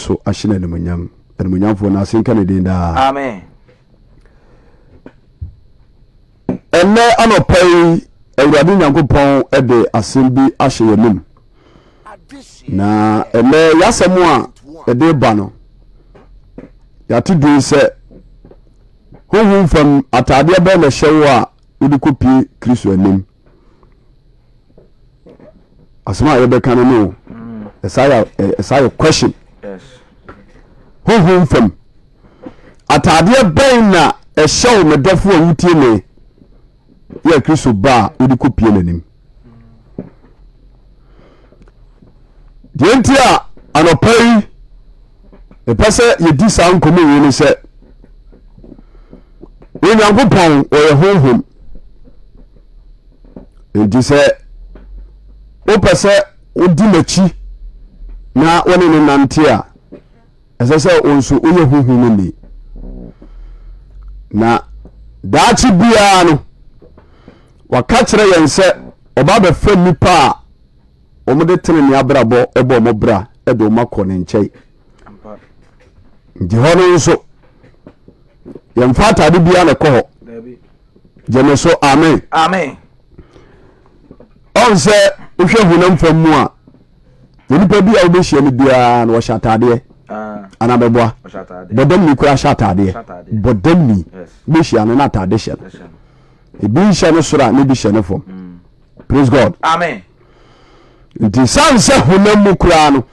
nso ahyɛ no animuonyam. Animuonyamfoɔ no ase nka ne din daa. Amen. Ɛnnɛ anɔpa yi, Awurade Nyankopɔn de asɛm bi ahyɛ yɛn anim. Na ɛnnɛ yɛasɛm a ɛde ba no, yɛate din sɛ honhom fam ataadeɛ bɛn na ɛhyɛ wo a wode kɔpie Kristo anim. Asɛm a yɛbɛka no no, ɛsaa yɛ ɛsaa yɛ question. Honhom fam ataadeɛ bɛn na ɛhyɛ wo medɔfo a wotie me yɛ Kristo ba a wode kɔpie n'anim. Deɛ nti a anɔpa yi mepɛ sɛ yɛdi saa nkɔmmɔ yi ne sɛ Onyankopɔn ɔyɛ honhom. Nti sɛ wopɛ sɛ wodi n'akyi na wo ne no nante a, ɛsɛ sɛ wo nso woyɛ honhom ni. Na daakye biara no, waka kyerɛ yɛn sɛ ɔba bɛfa nnipa a wɔde tenenee abrabɔ bɔ wɔn bra de wɔn akɔ ne nkyɛn. Nti hɔ no nso, yɛmfa atade biara na ɛkɔ hɔ. Gyeme so amen. Amen. Ɔn sɛ wohwɛ honam fam mu a, onipa bi a wobɛhyia no biara no wɔhyɛ ataadeɛ ah. anaa bɛboa bɔdamni koraa hyɛ ataadeɛ bɔdamni wobɛhyia no na ataade hyɛ no ebi nhyɛ no soro a na ebi hyɛ no fam mm. Praise God. Amen. Nti san sɛ honam mu koraa no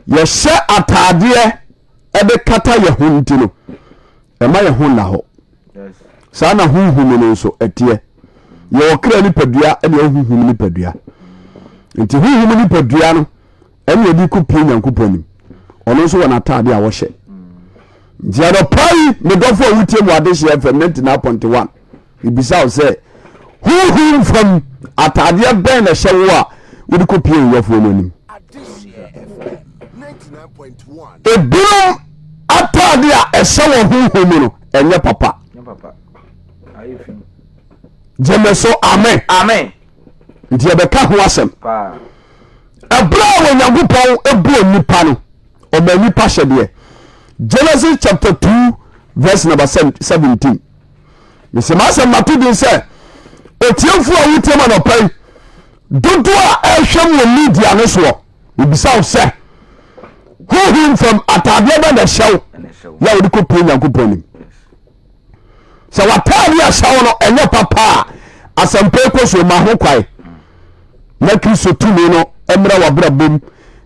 yɛhyɛ ataadeɛ ɛde kata yɛ ho nti no ɛma yɛ ho nna hɔ. Saa na honhom no nso ɛteɛ. Yɛwɔ kra nipadua ɛne ɛwɔ honhom nipadua. Nti honhom nipadua no ɛne yɛde kɔ pie Nyankopɔn anim. Ɔno nso wɔ n'ataade a wɔhyɛ. Nti anɔpa yi medɔfo a wotie mu adehyeɛ FM 99.1 Mebisa wo sɛ, honhom fam ataadeɛ bɛn na ɛhyɛ wo a wode kɔpie wo yɔfoɔ no anim? Ebinom ataadeɛ a ɛhyɛ wɔn honhom mu no ɛnyɛ papa. Gyeme so amen. Amen. Nti yɛbɛka ho asɛm. Ɛberɛ a Onyankopɔn bɔɔ nipa no, ɔma nipa hyɛdeɛ. Genesis chapter 2 verse number 17. Mese m'asɛm mato din sɛ otiefo a wotie ma nɔpa yi dodoɔ a ɛhwɛ mu wɔ media no soɔ mebisa wo sɛ honhom fam ataadeɛ bɛ na ɛhyɛ wo yɛ a wode kɔpie Nyankopɔn anim sɛ w'ataadeɛ a ɛhyɛ wo no ɛnyɛ papa a asɛmpa yi kɔ so ma ho kwae na Kristo tumi no mmra w'abrabɔ mu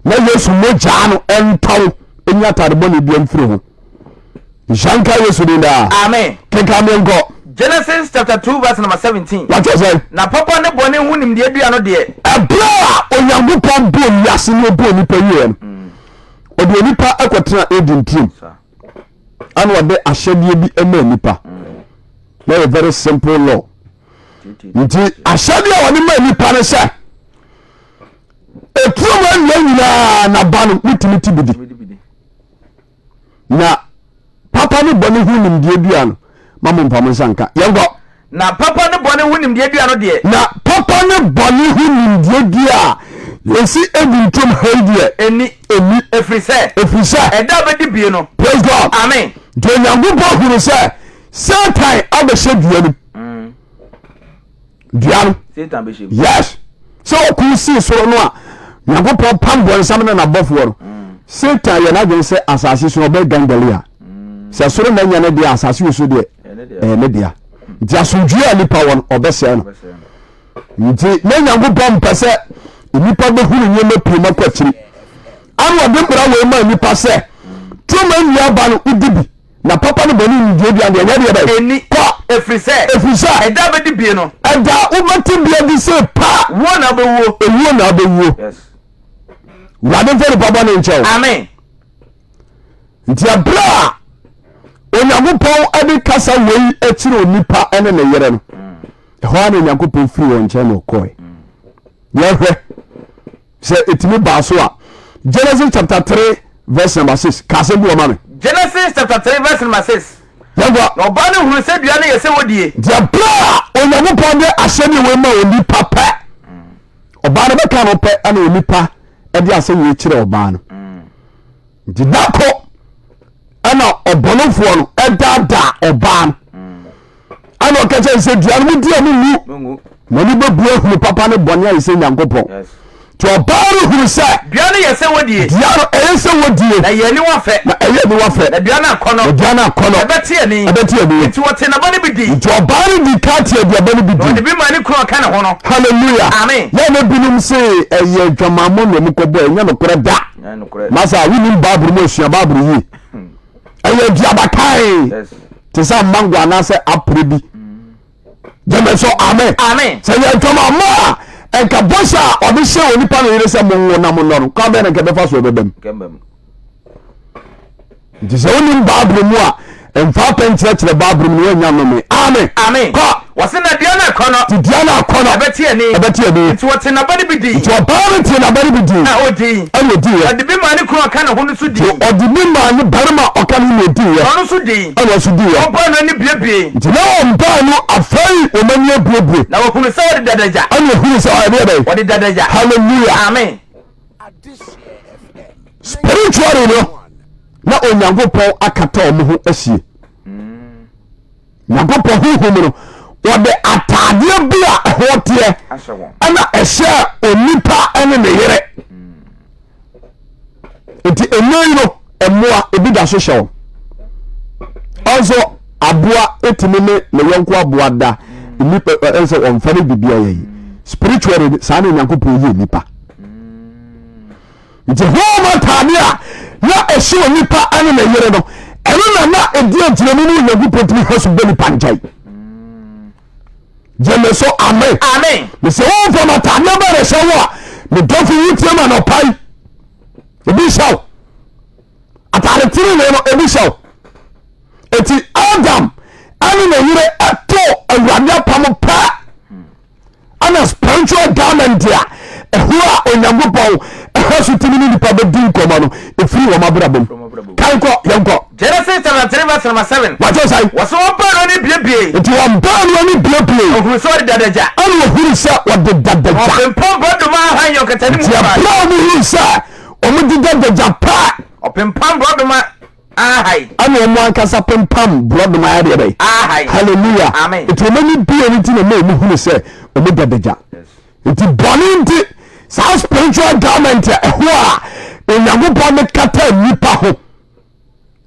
na Yesu mogyaa no ɛntɔw ɛnya ataade bɔne bia mfiri ho Nhyira nka Yesu din daa. Amen. Kenkan me nkɔ. Genesis chapter 2 verse number 17. Wate sɛ. Na papa ne bɔne ho nimdeɛ dua no deɛ. Ɛberɛ a Onyankopɔn bɔɔ wiase ne ɔbɔɔ nipa wieɛ no, ɔde onipa kɔtena Eden turom. Ɛna ɔde ahyɛdeɛ bi maa nipa. Na yɛ very simple law. Nti ahyɛdeɛ a ɔde maa nipa no sɛ, eturom awia nyinaa n'aba no mutumi ti bi di. Na papa ne bɔne ho nimdeɛ dua no, ma mo mfa mo nsa nka. Yɛnkɔ. Na papa ne bɔne ho nimdeɛ dua no deɛ. Na papa ne bɔne ho nimdeɛ dua a yɛsi Eden turom ha yi deɛ. Ɛnni. Ɛnni. Ɛfiri sɛ. Ɛfiri sɛ. Ɛda a wobɛdi bie no. Praise God. Amen. Nti Onyankopɔn hunu sɛ Satan abɛhyɛ dua no mu. Dua no. Yes. Sɛ ɔko sii soro no a Nyankopɔn pam bɔnsam ne n'abɔfoɔ no. Mm. Satan yɛ n'adwene sɛ asase so ɔbɛyɛ gangalia. Mm. Sɛ soro na anya ne deɛ asase wɔ so deɛ ɛyɛ ne dea. Nti asomdwoeɛ a nipa wɔ no ɔbɛsɛe no. Nti na Nyankopɔn mpɛ sɛ nnipa bɛhunu nneɛma pii ma kɔ akyiri. Ana ɔde mmara wei ma nnipa sɛ tuma nnuaba no wodi bi. Na papa ne bɔne nnuduadua deɛ, ɛnyɛ deɛ bɛn? Ɛnni. Kɔ! Ɛfiri sɛ. Ɛfiri sɛ. Ɛda a wobɛdi bie no. Ɛda a wobɛte bie de sei pa. Wuo na wobɛwuo. Ewuo na wobɛwuo. Yes. Wurade mfa nipa bɔne nkyɛ wo. Amen. Nti ɛberɛ a Onyankopɔn de kasa wei kyerɛ onipa ne ne yere no, ɛhɔ ara na Onyankopɔn firi wɔn nkyɛn na ɔkɔe. Yɛhwɛ. Sɛ ɛtumi baa so a, Genesis chapter 3 verse number 6, ka asɛm bi wɔ ma me. Genesis chapter 3 verse number 6. Yɛnkɔ. Na ɔbaa no hunu sɛ dua no yɛ sɛ wɔdie. Nti ɛberɛ a Onyankopɔn de ahyɛdeɛ wei ma onipa pɛ, ɔbaa no bɛka no pɛ ɛna onipa de asɛm wei kyerɛ ɔbaa no. Nti da ko ɛna ɔbɔnefoɔ no ɛdaadaa ɔbaa no ɛna ɔka kyerɛ sɛ dua no mu di a mo nwu mo ani bɛbu ahunu papa ne bɔne ayɛ sɛ Nyankopɔn. Nti ɔbaa no hunu sɛ dua no yɛ sɛ wɔdie. Dua no ɛyɛ sɛ wɔdie. Na ɛyɛ aniwa fɛ. Na ɛyɛ aniwa fɛ. Na dua no akɔnnɔ. Na dua no akɔnnɔ. Ɛbɛte ani. Ɛbɛte ani. Nti wɔtee n'aba no bi dii. Nti ɔbaa no dii kan tee aduaba no bi dii. Na ɔde bi maa ne kunu a ɔka ne ho no. Hallelujah. Amen. Yɛn na binom se ɛyɛ adwamammɔ na wɔn kɔbɔ ɛnyɛ nokorɛ da. Masa wonim Bible mu asua Bible yie. Ɛyɛ aduaba kan. Te sɛ mango anaasɛ apere bi. Gyeme so amen. Amen. Sɛ yɛ adwamammɔ a nka bɔhyɛ a ɔde hyɛ onipa no yere sɛ monwo na monnɔ no kwan bɛn na nka ɛbɛfa so ɛbɛba mu. Nti sɛ wonim Bible mu a, mfa apɛ nkyerɛkyerɛ Bible mu na woanya nnome. Amen. Amen. Kɔ. Wɔse na dua no akɔnɔ. Nti dua no akɔnɔ. Ɛbɛte ani. Ɛbɛte ani. Nti wɔte n'aba no bi dii. Nti ɔbaa no tee n'aba no bi dii. Na ɔdii. Ɛna ɔdiiɛ. Ɔde bi maa ne kunu a ɔka ne ho no nso dii. Nti ɔde bi maa ne barima a ɔka ne ho na ɔdiiɛ. Na ɔno nso dii. Ɛna ɔnso diiɛ. Wɔn baanu ani buebuee. Nti na wɔn baanu afei wɔn ani abuebue. Na wɔhunuu sɛ wɔde dadagya. Ɛna wɔhunuu sɛ ɔyɛ deɛ bɛn. Wɔde dadagya. Hallelujah. Amen. Spiritually no na Onyankopɔn akata wɔn ho asie. Nyankopɔn honhom no wɔde ataadeɛ bi a ɛho teɛ ɛna ɛhyɛ onipa ɛne ne yere. Nti ɛnɛ yi no mmoa ebi da so hyɛ wɔn. Ɔnso aboa etumi ne ne yɔnko aboa da nnipa ɛnsɛ wɔn fa ne biribi ayɛ yi. Spiritually saa na Onyankopɔn yɛ nipa. Nti honhom ataade a na ɛhyɛ onipa ne ne yere no, ɛno na na ɛdi agyinamu mu Onyankopɔn tumi hwɛ so bɔ nipa nkyɛn. Gyeme so amen. Amen. Mesɛ honhom fam ataadeɛ bɛɛ na ɛhyɛ wo a, medɔfo wo tie ma nɔpa yi. Ebi hyɛ wo. Ataade tenenee no ebi hyɛ wo. Eti Adam ɛne ne yere ɛto Awurade apam pɛ. Ɛna spiritual garment a ɛho a Onyankopɔn ɛhwɛ so tumi ne nipa bɛdi nkɔmmɔ no ɛfiri wɔn abrabɔ mu. Kan kɔ, yɛnkɔ. Genesis chapter 3 verse number 7. Wate sɛn? Wɔsɛ wɔn baanu ani buebue. Nti wɔn baanu ani buebue. Wɔhunu sɛ wɔde dadagya. Ɛna wɔhunu sɛ wɔde dadagya. Wɔpempam borɔdɔma ahan yɛ ɔkata ne mu Nti ɛberɛ a wɔhunu sɛ wɔde dadagya pɛ. Ɔpempam borɔdɔma Ahae. Ɛna wɔn ankasa pempam borɔdoma adeɛ bɛn. Ahae. Hallelujah. Amen. Nti wɔn ani bue no nti na ɛma wɔn hunu sɛ wɔn da dagya. Nti bɔne nti saa spiritual garment a ɛho a Onyankopɔn de kata nnipa ho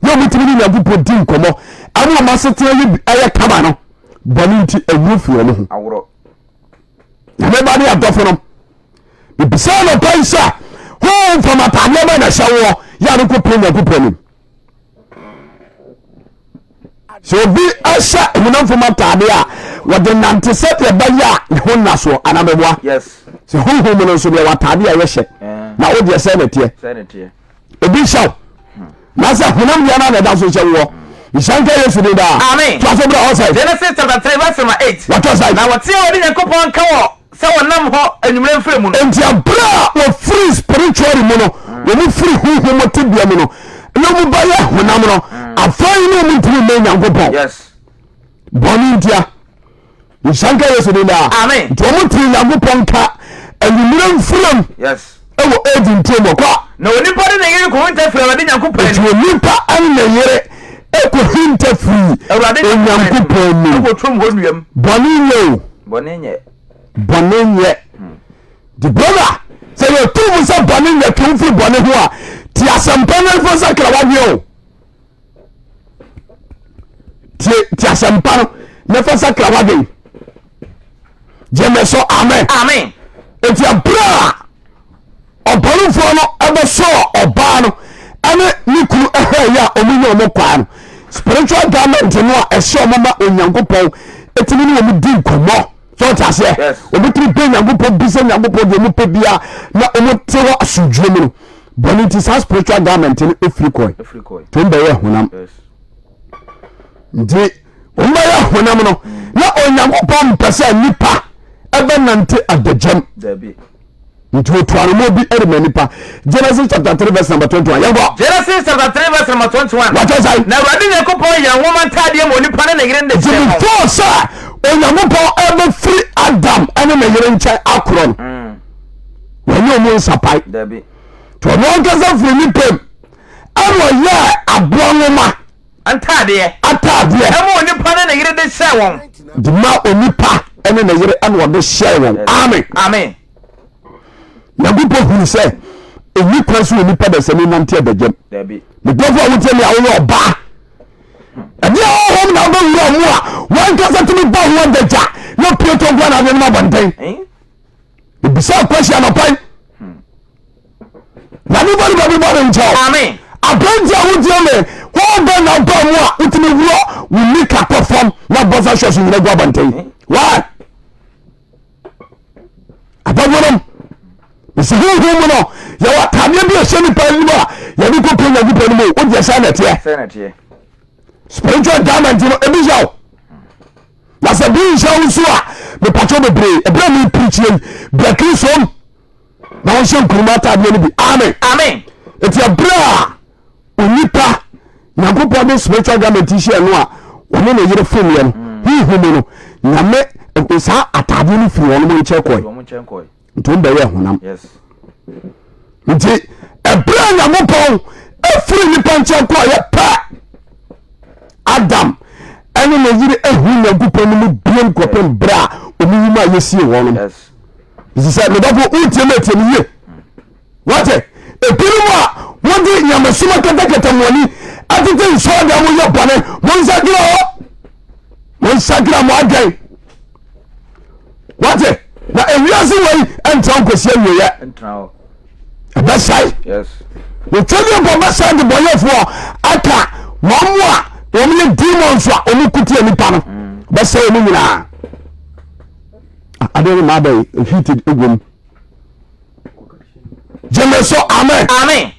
na wɔn tumi ne Onyankopɔn di nkɔmɔ ɛne wɔn asetena yɛ ɛyɛ kama no bɔne nti ɛwuro firi wɔn ho. Aworɔ. Nyame ba ne adɔfo nom. Mebisa anɔpa yi sɛ honhom fam ataadeɛ bɛn na ɛhyɛ woɔ yɛ a no kɔpie Nyankopɔn anim. Sɛ obi hyɛ honam fam ataadeɛ a wɔde nante sɛdeɛ ɛbɛyɛ a ne ho nna soɔ anaa meboa. Yes. Sɛ honhom mu no nso deɛ wɔataadeɛ a yɛhyɛ na wo deɛ sɛ na ɛteɛ. Ebi hyɛ wo na sɛ honam deɛ no na ɛda so hyɛ woɔ. Nhyira nka Yesu din daa. Amen. Toa so bra hɔ sɛe. Genesis chapter 3 verse number 8. Wɔtɔ sɛe. Na wɔteɛ wɔde Nyankopɔn nka wɔ sɛ wɔnam hɔ anwummerɛ mfrɛ mu no. Nti ɛberɛ a wɔfiri spiritually mu no, wɔn firi honhom mu tebea mu no, na wɔn bɛyɛ honam no, afei ne wɔn ntumi mmɛn Nyankopɔn. Yes. Bɔne ntia. Nhyira nka Yesu din daa. Amen. Nti wɔn tee Nyankopɔn nka anwummerɛ mfrɛ mu. Yes. Ɛwɔ Eden turo mu kɔ. Na onipa ne ne yere kɔhinta firi Awurade Nyankopɔn Nti anim. onipa ne ne yere ɛkɔhinta firi Awurade Onyankopɔn anim. Ɛwɔ turom hɔ nnua mu. Bɔne nyɛ o. Bɔne nyɛ. Bɔne nyɛ. Nti brother, sɛ yɛtu mu sɛ bɔne nyɛ twe wo firi bɔne ho a, te asɛmpa no mfa sakra w'adwene o. Tie te asɛmpa no na fa sakra w'adwene. Gyeme so amen. Amen. Nti ɛberɛ a ɔbɔnefoɔ no ɛbɛsɔɔ ɔbaa no ɛne ne kunu ɛhwɛ yɛ a ɔmo nyɛ ɔmo kwaa no spiritual garment no a ɛhyɛ ɔmo ma Onyankopɔn ɛtumi ne ɔmo di nkɔmmɔ sɛ ɔte aseɛ Yes. ɔmo tumi bɛ Nyankopɔn bisa Nyankopɔn deɛ ɔmo pɛ bia na ɔmo te hɔ asomdwoeɛ mu no bɔne nti saa spiritual garment no ɛfiri kɔe Ɛfiri kɔe. nti ɔmo bɛyɛ honam Yes. nti ɔmo bɛyɛ honam no na Onyankopɔn mpɛ sɛ nipa ɛbɛnante adagyam Dabi. nti otu anamɔ bi de ma nipa Genesis chapter 3 verse number 21 yɛnkɔ Genesis chapter 3 verse number 21. Wɔkyɛ sɛn? Na Awurade Nyankopɔn yɛɛ nwoma ntaadeɛ ma onipa ne ne yere de Nti kyerɛ wɔn. before sɛ Onyankopɔn ɛbɛfiri Adam ne ne yere nkyɛn akorɔ no wɔnyɛ ɔmo nsapae Dabi. nti ɔno ankasa firi ne pɛm. Ɛna ɔyɛɛ aboa nwoma. Ntaadeɛ. Ataadeɛ. Ɛma onipa ne ne yere de hyɛɛ wɔn. De ma onipa ne ne yere ɛna ɔde hyɛɛ wɔn. Amen. Amen. Nyankopɔn hunu sɛ ɛni kwan sɛ onipa dasani nante adagyam. Medɔfo a wotie me a woyɛ ɔbaa ɛdeɛ honhom na wobɛwura mu a wankasa tumi bɔ ho adagya na pie tɔ nkoa na adeɛ no abɔnten. Ebisa kwasi anɔpa yi. Nyame bɔ nipa bi bɔ ne nkyɛw. Amen. Aberanteɛ a wotie me wɔn bɛ na ɔba mu a wotumi wura wo nika kɔ fam na bɔsa hyɛ so nyina gu abɔnten. Why? Adɔfonom mesi honhom mu no yɛwɔ ataadeɛ bi a ɛhyɛ nipa anim a yɛde kɔ pie Nyankopɔn no mu wodeɛ sɛ na ɛteɛ. Spiritual garment no ebi hyɛ wo. Na sɛ bi nhyɛ wo nso a mepatwɛ bebree ɛberɛ mi pirikyi yi brɛ Kristo na wɔnhyɛ nkuruma ataadeɛ no bi amen amen nti ɛberɛ a onipa nyankopɔn de spiritual garment hyɛ no a ɔne ne yere fomyɛ no huhu mu no nyame saa ataadeɛ no firi wɔn nkyɛn kɔe nti wɔn bɛyɛ honam nti ɛberɛ a nyankopɔn ɛfiri nipa nkyɛn kɔeɛ pɛ Adam ɛne ne yere ahu nyankopɔn no mu biom kɔpem berɛ a ɔmu wu mu a yɛsie wɔn no ɛsi sɛ medɔfo wotie ma atie me yie wate ebinom a wode nyamesom akatakata mo ani atete nsɔɔ da mo yɛ bɔne monsakra hɔ monsakra mo adwɛn wate na ewiase wei ɛntra nkosi awieɛ ɛbɛsɛe wɔtwa ne bɔ bɛsɛe de bɔyɛfoɔ aka wɔn mo a wɔn yɛ demons a wɔn kutia nipa no mm. bɛsɛe wɔn nyinaa adeɛ no maa bɛyi heat egwom gyeme so amen amen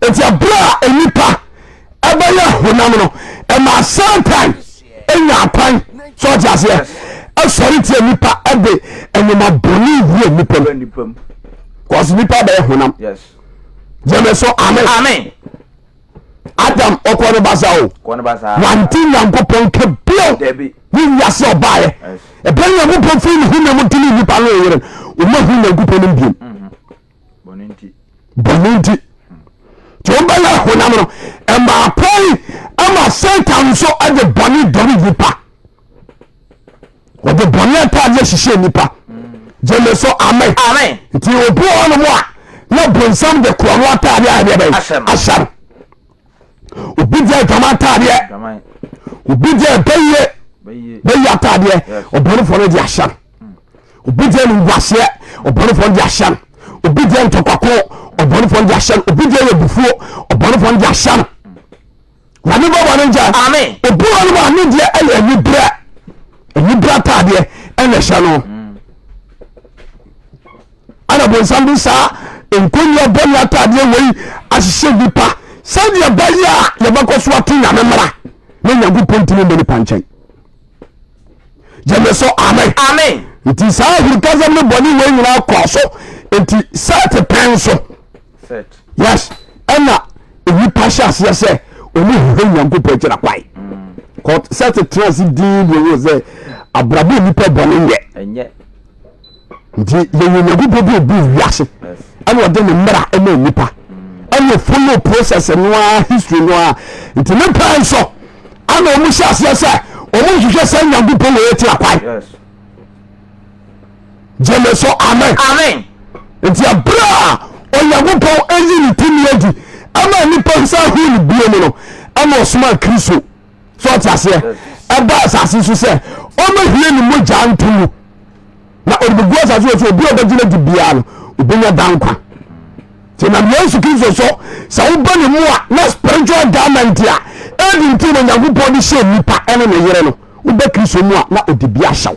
nti ɛberɛ a nnipa ɛbɛyɛ honam no ɛma satan nya akwan sɛ ɔte aseɛ ɛsɔre tia nnipa ɛde ɛnoma bɔne wura nnipa mu kɔsi nnipa bɛyɛ honam gyeme so amen amen Adam ɔkɔ ne basa o wante Nyankopɔn ka bio ne wiase ɔbaeɛ ɛberɛ Nyankopɔn firi ne honam mu tene nnipa no yere ɔma hu Nyankopɔn no biom mhm. bɔne nti nti wɔbɛyɛ honam no ɛma kwan ama Satan nso de bɔne dɔre nnipa wɔde bɔne ataadeɛ hyehyɛ nnipa gyeme so amen nti obi wɔ hɔnom a na bonsam de korɔ no ataadeɛ a ɛdeɛ bɛyɛ ahyɛ no obi deɛ adwama ataadeɛ obi deɛ bɛyie bɛyie ataadeɛ ɔbɔnefoɔ no de ahyɛ no obi deɛ nimguaseɛ ɔbɔnefoɔ no de ahyɛ no obi deɛ ntɔkwako ɔbɔnefoɔ no de ahyɛ no obi deɛ yɛ bufuo ɔbɔnefoɔ no de ahyɛ no Nyame bɔ bɔne nkyɛ. Amen. Obi wɔ no ma ne deɛ ɛyɛ anibrɛ anibrɛ ataadeɛ ɛna ɛhyɛ no ɛna bonsam de saa nkonnwa bɔne ataadeɛ wei ahyehyɛ nipa sɛdeɛ ɛbɛyɛ a yɛbɛkɔ so ato nyame mmara na nyankopɔn ntumi mmɛ nipa nkyɛn gyeme so amen amen nti saa ahurukasɛm ne bɔne wei nyinaa kɔɔ so nti sɛte pɛn so yes ɛna nnipa hyɛ aseɛ sɛ ɔmo hwehwɛ nyankopɔn akyira kwae mm. sɛ tetena ase din deɛ wɔ sɛ abrabɔ nnipa bɔne nyɛ nti yɛwɔ nyankopɔn bi obu wiase ɛna ɔde ne mmara ɛma nnipa mm. ɛna follow process no ara history no ara nti ne pɛn nso ɛna ɔmo hyɛ aseɛ sɛ ɔmo nhwehwɛ sɛ nyankopɔn wɔ yɛ tira kwae gyeme so amen amen nti ɛberɛ a onyankopɔn ayi ne tumi adi ama nnipa nsa hu ne bio mu no ɛna ɔsoma kristo so ɔte aseɛ ɛba asase so sɛ ɔmɛhwie ne mogya nto mu na ɔde bɛgu asase wɔ so obi a ɔbɛgyina di biara no obɛnya da nkwa nti nam yesu kristo so sɛ wobɛ ne mu a na spiritual garment a ɛdi nti na onyankopɔn de hyɛ nnipa ɛne ne yere no wobɛ kristo mu a na ɔde bi ahyɛw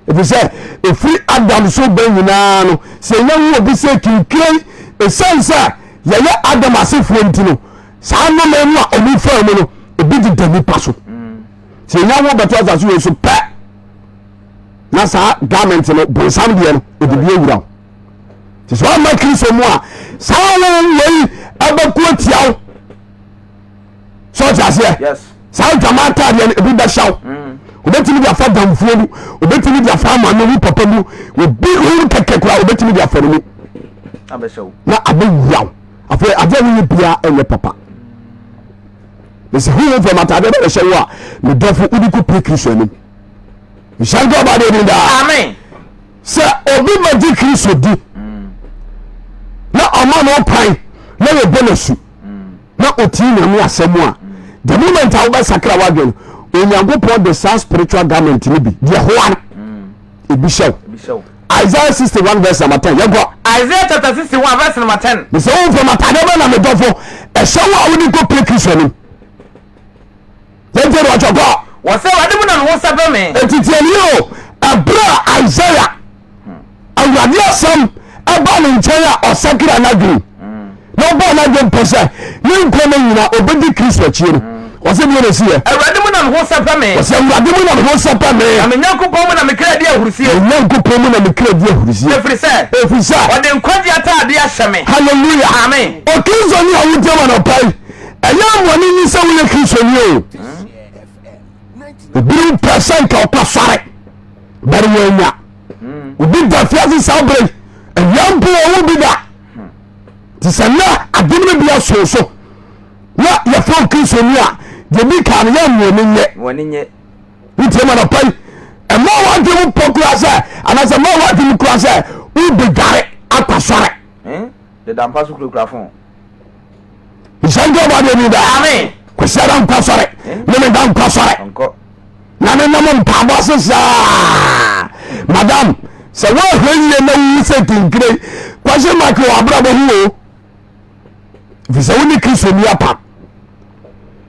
ɛfiri sɛ ɛfiri adam so bɛ nyinaa no sɛ yɛhu obi sɛ kinkirei ɛsiane sɛ yɛyɛ adam asefoɔ nti no saa nnome no a ɔmo faa mu no ebi deda nipa so sɛ yɛnya ho bɛto asase wei so pɛ na saa garment no bonsam deɛ no ɔde bi awura wo nti sɛ ɔma kristo mu a saa wo wei ɛbɛko atia wo sɛ ɔte aseɛ saa dwama ataadeɛ no ebi bɛhyɛ wo mm. obɛtumi de afa damfuo mu obɛtumi de afa amame mu papa mu obi huru kɛkɛ koraa obɛtumi de afa no mu na abɛwura wo. Afei adeɛ a woyɛ biara ɛnyɛ papa. Mesi honhom fam ataadeɛ bɛ hyɛ wo a medɔfo wode kɔ pie Kristo anim. Nhyɛ nka ɔba deɛ din daa. Amen. Sɛ obi bɛgye Kristo di na ɔma no kwan na yɛbɔ no asu na ɔtie Nyame asɛm a the moment a wobɛsakra w'adwene Onyankopɔn de saa spiritual garment no bi deɛ hoa no ebi hyɛ wo. Isaiah 61 verse number 10 yɛnkɔ. Isaiah chapter 61 verse number 10. Mesɛ wo mfam ataadeɛ bɛ na medɔfo ɛhyɛ wo a wode kɔ pie Kristo anim. Yɛntie de ɔkyɛ kɔ. Wɔ sɛ Awurade mu na me ho sɛpɛ me. Enti tie nie o, ɛberɛ a Isaiah Awurade asɛm ɛba ne nkyɛn a ɔsakra n'adwene na ɔbɔɔ n'adwene pɔ sɛ ne nkwa no nyina ɔbɛdi Kristo akyie no, ɔsɛ deɛ na ɛsiiɛ. Awurade mu na me ho sɛpɛ me. Ɔsɛ Awurade mu na me ho sɛpɛ me. Na me Nyankopɔn mu na me kra di ahurisie. Me Nyankopɔn mu na me kra di ahurisie. Ɛfiri sɛ. Ɛfiri sɛ. Ɔde nkwagye ataadeɛ ahyɛ me. Hallelujah. Amen. Okristoni a wotie ma nɔpa yi, ɛyɛ amoane nyi sɛ woyɛ Kristoni o. Ebinom pɛ sɛ nka ɔkɔ asɔre bɛre wɔanya. Obi da fiase saa bere awia mpo wɔwo bi da. Nti sɛ nnɛ adom no bi aso so na yɛfrɛ wo Kristoni a, deɛ bi ka no yɛ amoane nyɛ. Wotie ma nɔpa yi, ɛma w'adwene mu pɔ kura sɛ anaasɛ ɛma w'adwene mu kura sɛ wobɛdware akɔ asɔre. Deda mpa so kurakura fon. Nhyɛnka ɔba deɛ ni daa. Amen. Kwasiada nkɔ asɔre. Memeda nkɔ asɔre. Nkɔ. Na ne nam mpaabɔ ase saa. Madam, sɛ woahwɛ yie na wowu sɛ kinkire, question mark wɔ abrabɔ ho o. Ɛfiri sɛ wo ne Kristo ni apam.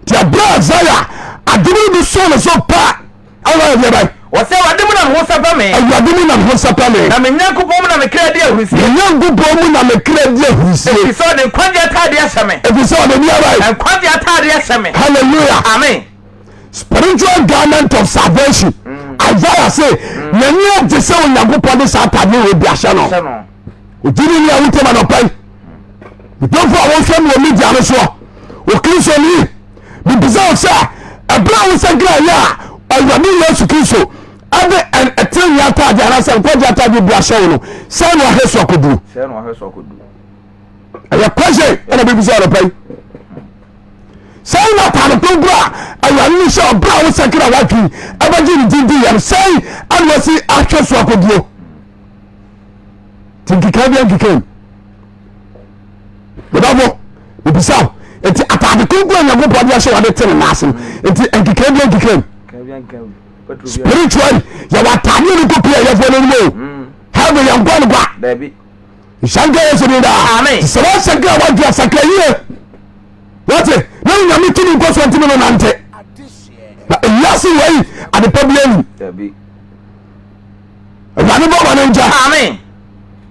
Nti ɛberɛ a Isaiah adom no bi soo ne so pɛ ɛna ɛdeɛ bɛn. Wɔsɛ Awurade mu na me ho sɛpɛ me. Awurade mu na me ho sɛpɛ me. Na me Nyankopɔn mu na me kra di ahurisie. Me Nyankopɔn mu na me kra di ahurisie. Ɛfiri sɛ ɔde nkwagye ataadeɛ ahyɛ me. Ɛfiri sɛ ɔde deɛ bɛn. Nkwagye ataadeɛ ahyɛ me. Hallelujah. Amen. Spiritual garment of salvation. Isaiah se n'ani agye sɛ Onyankopɔn de saa ataadeɛ wei bi ahyɛ no. Ogyidi ni a wotie ma nɔpa yi. Medɔfo a wɔhwɛ me wɔ media no soɔ, Okristoni, mebisa wo sɛ, ɛberɛ a wosakra yɛ a Awurade Yesu Kristo ɛde ɛtenenee ataadeɛ anaasɛ nkwagye ataadeɛ bi ahyɛ wo no, sɛn na wahwɛ so akɔduru? Ɛyɛ question ɛna bɛbisa anɔpa yi. Sɛn na ataade kronkron a Awurade no hyɛ ɔberɛ a wosakra w'adwene ɛbɛgye ne din di yɛ no, sɛn ɛna wasi ahwɛ so akɔduro? Nti nkeka bi nkeka mu. Medɔfo, mebisa wo, nti ataade kronkron a Nyankopɔn de ahyɛ wɔde te ne nan ase no, nti nkeka bi nkeka mu. Spiritually, yɛwɔ ataadeɛ no kɔpie ɛyɛfoɔ no anim o. Heaven yɛn nkɔ no kwa. Nhyɛnka Yesu din daa. Sɛ wɔsakra wadwe asakra yie. Wɔte na Nyame tumi nkɔ so ntumi no nante. Na ewiase wei adepa bi anim. Awurade bɔ bɔne nkyɛ. Amen.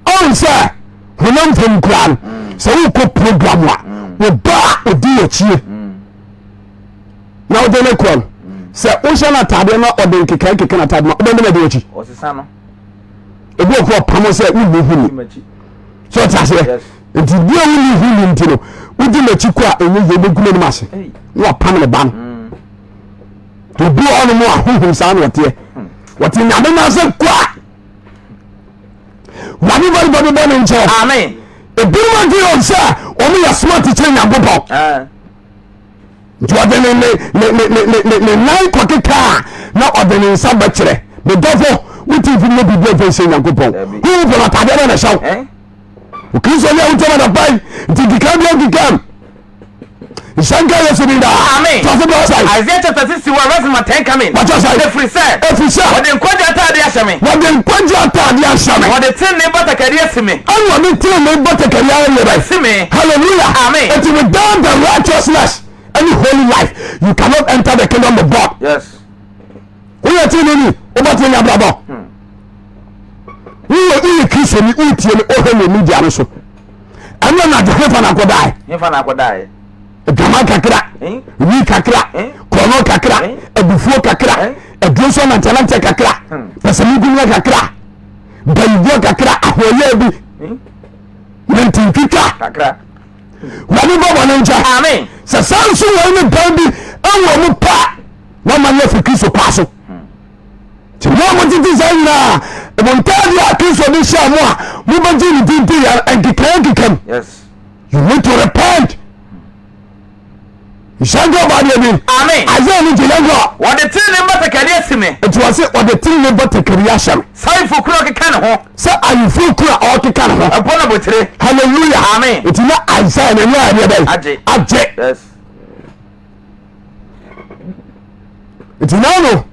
Ɔn sɛ honam fam koraa no sɛ wokɔ program a wo ba a ɔdi w'akyie na wode ne korɔ no sɛ wohyɛ no ataadeɛ na ɔde nkeka nkeka no ataadeɛ ma wobɛne adi w'akyi. Ebi wɔ kɔ ɔpam sɛ wonni hu ni sɛ ɔte aseɛ nti bi a wonni hu ni nti no wodi n'akyi kɔ a ɛnyɛ yie wobɛgu n'anim ase na wapam ne ba no. Obi wɔ hɔnom a honhom saa na ɔteɛ. Wɔte nyame no ase kwa. Wurade bɔne bɔne bɔne nkyɛ. Amen. Ebinom adwene wɔn sɛ wɔn yɛ smart kyerɛ Nyankopɔn. Ah. Nti ɔde ne ne ne ne ne ne ne nan kɔkeka a na ɔde ne nsa bɛkyerɛ. Medɔfo, wote mfiri yɛ biribi mfa nhyɛ Nyankopɔn. Honhom fam ataadeɛ bɛ na ɛhyɛ wo. Eh? Okristo ni a wotie ma dapa yi nti nkeka bi nkekam. Nhyɛnka Yesu din daa. Amen. Tɔso bɛ ɔsɛe. Isaiah chapter 61 verse number 10 coming. Wɔkyɛ sɛ. Ɛfiri sɛ. Ɛfiri sɛ. Wɔde nkwagye ataadeɛ ahyɛ me. Wɔde nkwagye ataadeɛ ahyɛ me. Wɔde tenenee batakari asi me. Ɛna wɔde tenenee batakari ayɛ bɛ. Asi me. Hallelujah. Amen. Eti without the righteousness any holy life you cannot enter the kingdom of God. Yes. Woyɛ tenenee ni wobɛtene nya abrabɔ. Woyɛ woyɛ Kristo ni wotie me wohwɛ me media no so. Ɛna na de hefa na akɔdae. Hefa na akɔdae. Adwaman kakra, wi kakra, korɔno kakra, abufuo kakra, aduro nso nantanantɛ kakra, pɛsɛmenkominya kakra, mpayiboɔ kakra, ahoɔyɛ bi, nantintwitwa kakra. Wurade bɔ bɔne nkyɛ. Amen. Sɛ saa nso wɔn ne dan bi ɛwɔ mu pa na ɔma no afiri Kristo kwa so. Nti mo a motete saa nyinaa, mo ntaadeɛ a Kristo de hyɛɛ mo a mobɛgye ne din di yɛ nkekae nkekam. Yes. You need to repent. Nhyɛnka ɔba adeɛ bi. Amen. Isaiah ne gye yɛn kɔ. Wɔde tenenee batakari asi me. Nti wɔse wɔde tenenee batakari ahyɛ me. Sɛ ayefokunu a ɔkeka ne ho. Sɛ ayefokunu a ɔkeka ne ho. Ɛbɔ no abotire. Hallelujah. Amen. Nti na Isaiah n'ani ayɛ deɛ bɛn? Agye. Agye. Yes. Nti na no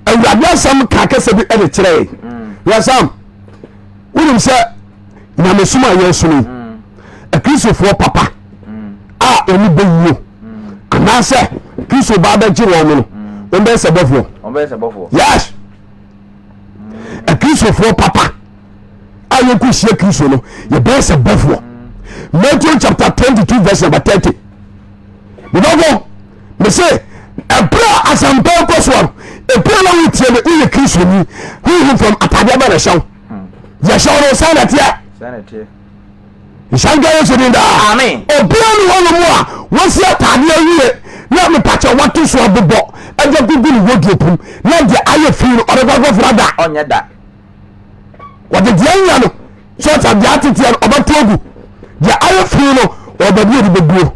awurade asɛm ka kɛsɛ bi ɛde kyerɛ yɛn. Mm. Yɛsam wonim sɛ nyamesom a yɛsom yi mm. akristofoɔ papa mm. a wɔn bɛwuo mm. anaasɛ kristo ba bɛgye wɔn no wɔn bɛyɛ sɛ bɔfoɔ yes akristofoɔ papa a yɛkɔ hyia kristo no yɛbɛyɛ sɛ bɔfoɔ Matthew chapter 22 verse number 30 mebɛfo mese ɛberɛ a asɛmpa kɔ soɔ no ɛberɛ na wotie me woyɛ kristoni honhom fam atadeɛ bɛ na ɛhyɛ wo yɛhyɛ wo no sɛn na teɛ nhyɛ nka yesu din daa obia ne hɔ no mu a wɔsi atadeɛ awie na mepakyɛ wɔto so abobɔ ɛde gugu ne wardrobe mu na deɛ ayɛ fi no ɔde kɔkɔ fura da wɔde deɛ nya no sɔta deɛ ateteɛ no ɔbɛto agu deɛ ayɛ fi no ɔbɛbi ɔde bɛguo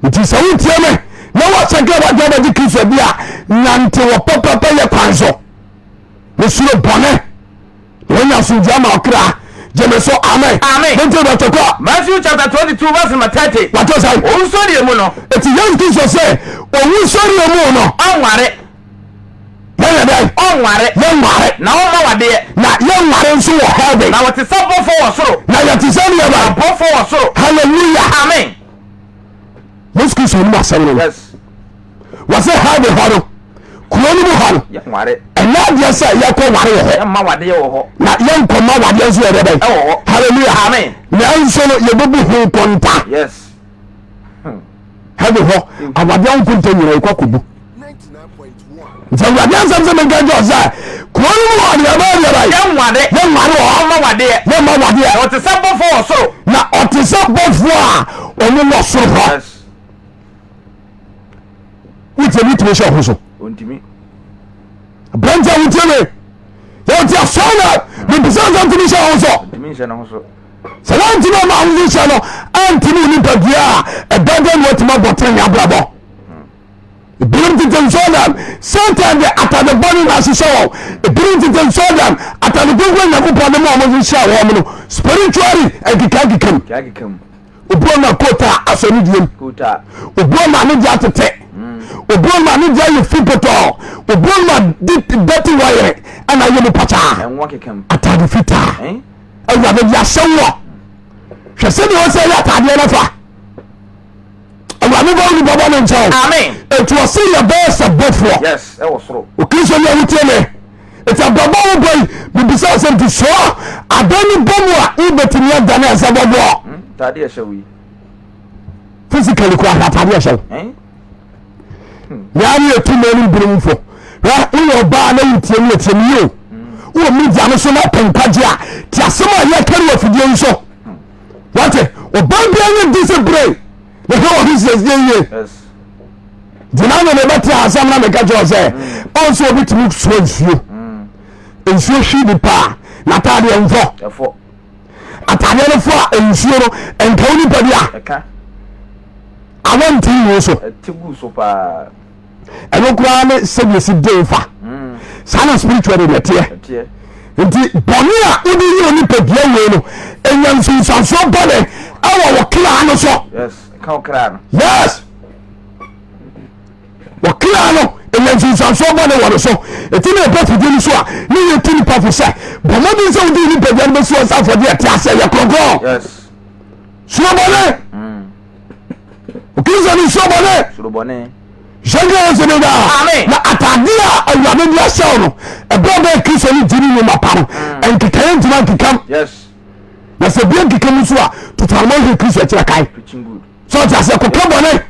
nti sɛ wotie me na woasɛnka wagye wobɛgye kristo bi a nante wɔ pɛpɛpɛ yɛ kwan so mesuro bɔne na wanya asomdwoe ama ɔkra gye me so amen amen nti bɛtɛ kɔ Matthew chapter 22 verse number 30 wate sɛ owusɔreɛ mu no ɛti Yesu Kristo sɛ owusɔreɛ mu no ɔnware yɛyɛ dɛn ɔnware yɛnware na ɔmma wadeɛ na yɛnware nso wɔ heaven na wɔte sɛ bɔfoɔ wɔ soro na yɛte sɛ neɛ ba abɔfoɔ wɔ soro hallelujah amen Yesu Kristo anim asɛm no yes wɔsɛ heaven hɔ no kuro no mu hɔ no yɛnware ɛnyɛ adeɛ sɛ yɛkɔ ware wɔ hɔ yɛmma wadeɛ wɔ hɔ na yɛnkɔma wadeɛ nso yɛ dɛ bɛn ɛwɔ hɔ hallelujah amen nanso no yɛbɛbu ho nkonta yes heaven hɔ awadeɛ ho nkonta nyina yɛkɔ akɔbu nti awurade asɛm sɛ menka kyerɛ sɛ kuro no mu hɔ deɛ ɛbɛyɛ deɛ bɛyɛ yɛnware yɛnware wɔ hɔ ɔmma wadeɛ yɛmma wadeɛ na ɔte sɛ bɔfoɔ wɔ soro na ɔte sɛ bɔfoɔ a ɔno wɔ soro hɔ yes wotie wotumi hyɛ ho so ɔntumi aberante a wotie me yɛwote asɔre na mepɛ sɛ sɛ ntumi hyɛ ho so ɔntumi nhyɛ ne ho so sɛ woantumi ama ahoso hyɛ no antumi wo nipadua a ɛbɛn dɛn na woatumi abɔ tenene abrabɔ ebinom tete nsɔɔdam satan de atade bɔne na ahyehyɛ wɔn ebinom tete nsɔɔdam atade kronkron nyankopɔn de ma wɔn hyehyɛ wɔn no spiritually nkeka nkeka mu obi ɔma coat a asɔ ne deɛ mu obi ɔma ne deɛ atete obi ɔma ne deɛ ayɛ fi pɔtɔɔ obi ɔma dɛte wɔyere ɛna ayɛ mu pakyaa atade fitaa awurade de ahyɛ wɔ hwɛ sɛdeɛ ɔsɛ yɛ atadeɛ no fa awurade bɛ wo bɔbɔ ne nkyɛn Amen. eti ɔse yɛbɛyɛ sɛ bɔfoɔ Yes, ɛwɔ soro. okristo ni a wotie me eti abrabɔ wo bɔ yi bibisa asɛm ti soɔ adan no bɔ mu a wobɛtumi adane ɛsɛ bɔboɔ Hmm, Taade ɛhyɛ wo yi. physically kora hwɛ atade ɛhyɛ wo Eh? yɛa ne yɛtu ma no binom fo hwɛ woyɛ ɔbaa na wotie ne yɛtie me yio wowɔ media no so na ɔpɛ nkwagye a te asɛm a yɛka no wɔ afidie yi so wate ɔbaa bia nyɛ discipline na hwɛ wɔ ho siesie yie gyina na mebɛte asɛm na meka kyerɛ sɛ ɔn sɛ obi tumi soa nsuo nsuo hwi nipa a n'ataadeɛ mfɔ ataadeɛ no fɔ a nsuo no nka wo nipa bi a awɔ nti ngu so ɛno koraa ne sɛdeɛ si den fa saa na spiritual de ɛteɛ nti bɔne a wode yɛ onipadua wei no ɛnya nsunsuansoɔ bɔne ɛwɔ wɔ kra no so yes wɔ kra no ɛnya nsunsuansoɔ bɔne wɔ no so ɛti ne ɛbɛ fidie no so a ne yɛtu nipa fo sɛ bɔ mmɔden sɛ wode nipadua no bɛsi wɔ sɛ afɔdeɛ ɛte asɛ yɛ kronkron suro bɔne okristo ne suro bɔne Hyɛnka Yesu din daa. Amen. Na atade a Awurade de ahyɛ wo no, ɛberɛ a bɛyɛ Kristo ne gyini nnwuma pa no, nkekaeɛ ntumi ankekam. Yes. Na sɛ bia nkeka mu so a, totoanoma hwɛ Kristo akyirɛ kae. Preaching good. Sɛ ɔte aseɛ kɔka bɔne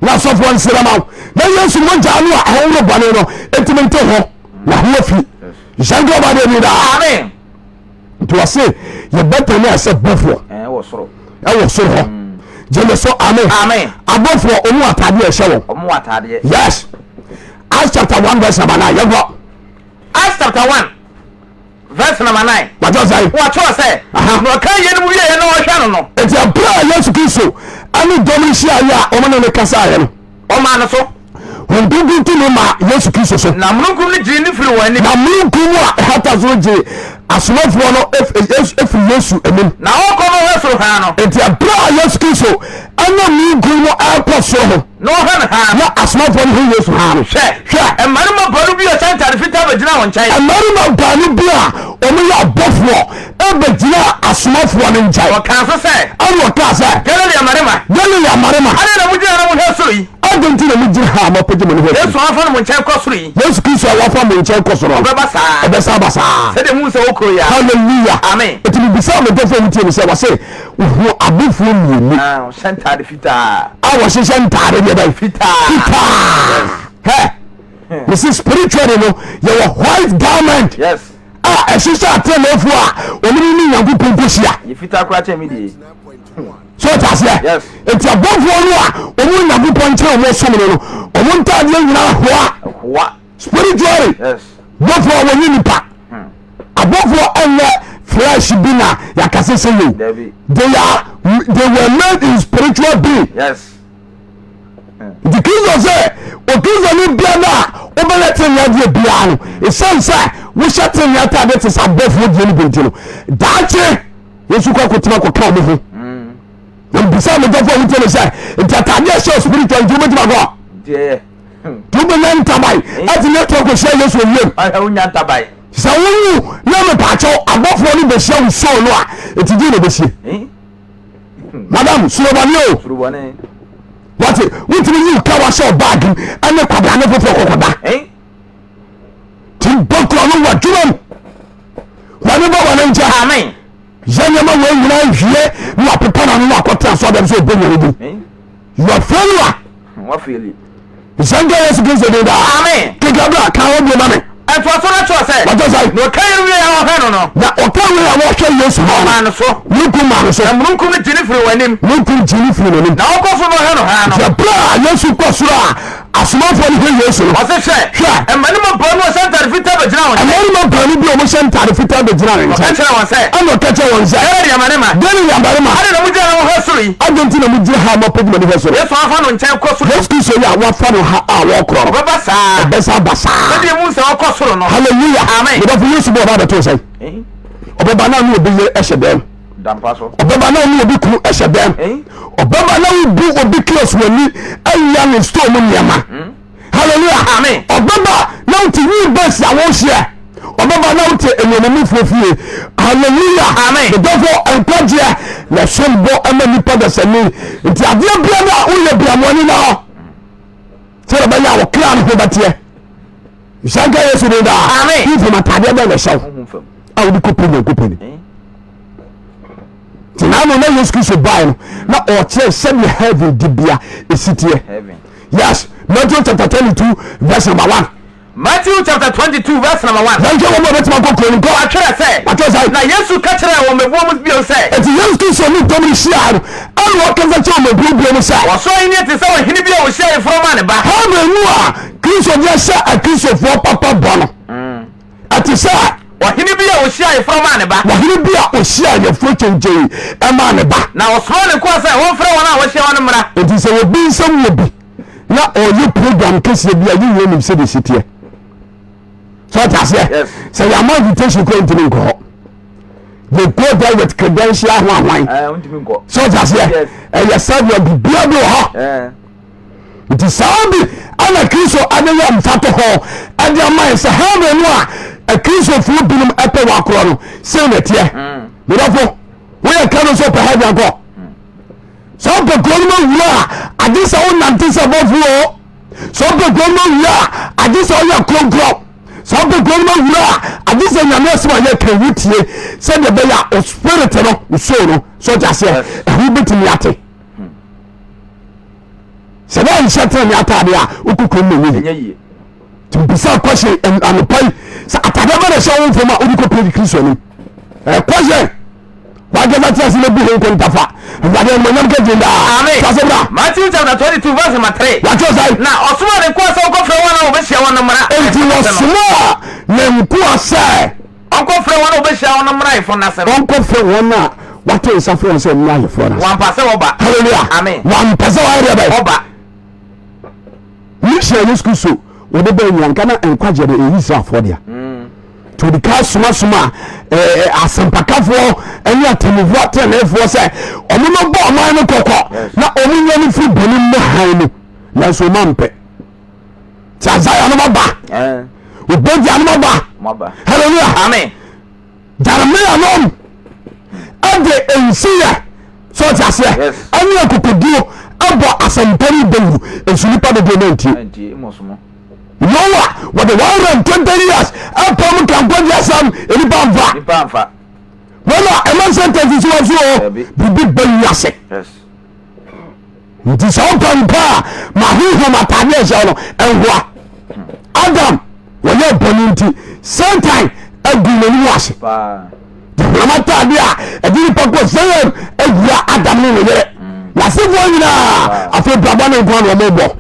na asɔfoɔ nsrɛ ma wo. Na Yesu mogya no a ɛhohoro bɔne no ɛtumi nte ho na ho afi. Hyɛnka ɔba deɛ ni daa. Amen. Nti wɔse yɛbɛtane a sɛ bɔfoɔ Ɛwɔ soro. ɛwɔ soro hɔ. Gyeme so amen. Amen. Abɔfoɔ ɔmu atadeɛ ɛhyɛ wɔn. Ɔmo wɔ ataadeɛ. Yes. Acts chapter 1 verse number 9. Yɛnkɔ. Acts chapter 1. Verse number 9. Wɔatwerɛ sɛ. Wɔatwerɛ sɛ. Na ɔka yeinom wieeɛ na ɔhwɛ no no. Enti ɛberɛ a Yesu Kristo ne dɔm no hyiaeɛ a wɔne no kasaeɛ no. Ɔmaa no so. Honhom Kronkron tumi maa Yesu Kristo so. Na mununkum no gyee no firii wɔn anim. Na mununkum a ɛhata so no gyee asomafoɔ no firi Yesu anim. Na ɔrekɔ no ɔhwɛ soro haa no. Enti ɛberɛ a Yesu Kristo ne mununkum no rekɔ soro ho. Na ɔhwɛ no haa no. Na asomafoɔ no hu Yesu haa no. Hwɛ! Hwɛ! Mmarima baanu bi a wɔhyɛ ntade fitaa bɛgyinaa wɔn nkyɛn. Mmarima baanu bi a wɔyɛ abɔfoɔ bɛgyinaa asomafoɔ no nkyɛn. Wɔkaa nso sɛ. Ɛnna wɔkaa sɛ. Galilea mmarima. Galilea mmarima. Adɛn na mogyina ha na mohwɛ soro yi? Adɛn nti na mogyina ha a moapagya mo ani hwɛ soro? Yesu a wɔafa no mo nkyɛn kɔ soro yi. Yesu Kristo a wɔafa mo nkyɛn kɔ soro no. Ɔbɛba saa. Ɔbɛsan aba saa. Sɛdeɛ mohunu sɛ ɔrekɔ yi ara. Hallelujah. Amen. Enti mebisaa me dɔfo a wotie me sɛ, wɔse wohu abɔfoɔ mmienu. Ah, wɔhyɛ ntaade fitaa. A wɔhyehyɛ ntaade deɛ bɛn? Fitaa. Fitaa. Hɛ. Mesi spiritually no, yɛwɔ white garment. Yes. A ɛhyehyɛ ateneneefoɔ a wɔn ne Nyankopɔn kɔhyia. Yɛ fitaa koraa kyɛn me deɛ. So ɔte aseɛ? Nti abɔfoɔ no a wɔn Nyankopɔn nkyɛn wɔn som no no, wɔn ntaadeɛ nyinaa hoa. Hoa. Spiritually. Yes. Bɔfoɔ a wɔnyɛ nipa. Abɔfoɔ ɛnyɛ flesh bi na yɛakasa sɛ yɛ. They are they were made in spiritual being. Yes. Nti Kristo sɛ Okristoni biara a wobɛyɛ tenenee adeɛ biara no, ɛsiane sɛ wohyɛ tenenee ataadeɛ te sɛ abɔfoɔ deɛ no bi nti no, daakye Yesu kɔ akɔtena kɔka wɔn ho. Na mbisa me dɔfo a wotie me sɛ, nti ataadeɛ ɛhyɛ spiritual nti wobɛtumi akɔ? Nti wobɛnya ntaban atumi atu akɔhyia Yesu owiem. Sɛ wowu na mepaakyɛw abɔfoɔ no bɛhyia wo soul no a, ɛti gye na ɛbɛsie. Madam, surobɔne o. Wate, wotumi yi wo ka wahyɛ wo baage mu ɛne kwabrane foforɔ kɔkɔda. Ti bɔkura no wɔ adwuma mu. Wɔne bɔ wɔne nkyɛ. Amen. Yɛ nneɛma wɔ nyinaa wie na wapepa n'ano na wakɔtena so abɛm sɛ ɔbɔ nyame din. You are failure. Wafeeli. Nhyɛ Yesu Kristo din daa. Amen. Keka bra ka ho bio ma me. Ɛtoa so no kyerɛ sɛ. Wɔtɔ sɛ. Na ɔka yɛn wie a wɔhwɛ no no. Na ɔka wie a wɔhwɛ Yesu hɔ no. Ɔmaa no so. Mununkum maa no so. Na mununkum no gye ne firi wɔn anim. Mununkum gye ne firi n'anim. Na ɔkɔ so na ɔhwɛ no haa no. Sɛ bere a Yesu kɔ soro a asomafoɔ no hwɛ Yesu no. Ɔse hwɛ. Hwɛ. Mmarima baanu a wɔhyɛ ntade fitaa bɛgyina wɔn nkyɛn. Mmarima baanu bi a wɔhyɛ ntade fitaa bɛgyina ne nkyɛn. Ɔka kyerɛɛ wɔn sɛ. Ɛna ɔka kyerɛɛ wɔn sɛ. Galilea mmarima. Galilea mmarima. Adɛn na mogyina ha mohwɛ soro yi? Adɛn nti na mogyina ha a moapagya mo ani hwɛ soro? Yesu a wɔafa no nkyɛn kɔ soro yi. Yesu Kristo yi a wɔafa no ha a wɔrekorɔ no. Ɔbɛba saa. Ɔbɛsan aba saa. Sɛdeɛ mohu sɛ ɔkɔ soro no. Hallelujah. Amen. Me dɔfo Yesu bɔ ɔba abɛto sɛn? Ɔbɛba na ne obi yere hyɛ dɛm. Ɔbɛba na ne obi kunu hyɛ dɛm. Ɔbɛba na wobu obi kios w'ani awia ne store mu nneɛma. Hmm. Hallelujah. Amen. Ɔbɛba na wote wheel base a wɔhyɛ. Ɔbɛba na wote nneɛmamufoɔ fie. Hallelujah. Amen. Medɔfo nkwagyeɛ na ɛsom bɔ ɛma nipa dasani. Nti adeɛ bia no a woyɛ bia mo ani na hɔ. Sɛ ɔbɛyɛ a wɔkra no ho bɛteɛ. Nhyira nka Yesu din daa. Amen. Honhom ataadeɛ bɛn na ɛhyɛ wo a wode kɔpɛ Nyankopɔn ni? Nti na ano na Yesu Kristo bae no na ɔkyerɛ sɛdeɛ heaven dibea ɛsi teɛ. Yes, Matthew chapter 22 verse number 1. Matthew chapter 22 verse number 1. Yɛnhwɛ wɔn a wɔbɛtumi akɔ kuro no nkɔ. Wɔatwerɛ sɛ. Wɔatwerɛ sɛ. Na Yesu ka kyerɛɛ wɔn mmebuo mu bio sɛ. Enti Yesu Kristo ne dɔm no hyiae no, ɛna ɔkasa kyerɛɛ wɔn mmebuo bio mu sɛ. Ɔsoro ahennie te sɛ ɔhene bi a ɔhyia ayeforɔ maa ne ba. Heaven mu a Kristo de ahyɛ Akristofoɔ papa bɔ no, ɛte sɛ. Ɔhene bi a ɔhyia ayeforɔ maa ne ba. Ɔhene bi a ɔhyia ayeforɔ kyɛnkyɛn maa ne ba. Na ɔsomaa ne nkoa sɛ wɔmfrɛ wɔn a wɔahyia wɔn no mmra. Enti sɛ obi nsam wɔ bi na ɔyɛ program kɛseɛ bi a yɛn nyinaa nim sɛdeɛ ɛsi teɛ. So ɔte aseɛ? Sɛ yɛama invitation kura ntumi nkɔ hɔ. They go there with credential ho ahwan. So ɔte aseɛ? Ɛyɛ sɛdeɛ biribiara bi wɔ hɔ. Nti saa bi ana Kristo ade yɛ mfatoho ɛde ama yɛ sɛ heaven no a akristofoɔ binom ɛpɛ wɔ akorɔ no sei na ɛteɛ. Medɔfo, woyɛ ka no sɛ ɔpɛ heaven akɔ. Sɛ wopɛ kuro no ma wura a, agye sɛ wonante sɛ bɔfoɔ o. Sɛ wopɛ kuro no ma wura a, agye sɛ woyɛ kronkron. Sɛ wopɛ kuro no ma wura a, agye sɛ Nyame asɛm a yɛka wotie sɛdeɛ ɛbɛyɛ a o spirit no, o soul no, sɛ ɔte aseɛ, ɛho bɛtumi ate. Sɛ woanhyɛ tenene ataadeɛ a, wokɔ kuro no ma ɛnyɛ yie. Nti bisa question anɔpa yi sɛ ataadeɛ bɛ na ɛhyɛ wo mfam a wode kɔpie Kristo anim. Ɛyɛ question. W'ankasa tena ase na bu ho nkontafa. Awurade animuonyam ka din daa. Amen. Fa so bra. Matthew chapter 22 verse number 3. Wɔatwerɛ sɛn? Na ɔsomaa ne nkoa sɛ wɔnkɔfrɛ wɔn a wɔbɛhyia wɔn no mmra. Enti wɔsomaa ne nkoa sɛ. Ɔnkɔfrɛ wɔn a wɔbɛhyia wɔn no mmra ayeforɔ no ase no. Ɔnkɔfrɛ wɔn a wato nsa frɛ wɔn sɛ mmra ayeforɔ no ase. Wɔampɛ sɛ wɔba. Hallelujah. Amen. Wɔampɛ sɛ wɔayɛ deɛ bɛyɛ. Wɔba. Mehyia Yesu Kristo wɔde bɛɛ nyina nka na nkwagyeɛ no ɛyɛ Israelfoɔ dea. Nti wɔde ka somasoma asɛmpakafoɔ ne atemmufoɔ ateneneefoɔ sɛ ɔmo no bɔ ɔman no kɔkɔ na ɔmo nya no firi bɔne mu hann mu nanso ɔmo ampɛ. Nti Isaiah no ba Obadiah no ba hallelujah. Amen. Jeremiah nom ɛde nsiyɛ sɛ ɔte aseɛ ɛne akokoduo ɛbɔ asɛmpa no dawuro nso nipa dodoɔ no antie. Noa wɔde 120 years ɛpɔ mu ka nkwagye asɛm nipa nfa wɔn a ɛma sentence si wɔn so o biribi ba wiase. Nti sɛ wopɛ mpa a ma honhom atade a ɛhyɛ no nhoa. Adam wɔyɛ bɔne nti Satan agu n'anim ase. De honam atade a ɛde nipa kɔ sɛyɛm awura Adam ne ne yere. N'asefoɔ nyinaa afei brabɔ ne nkoa na wɔbɔ.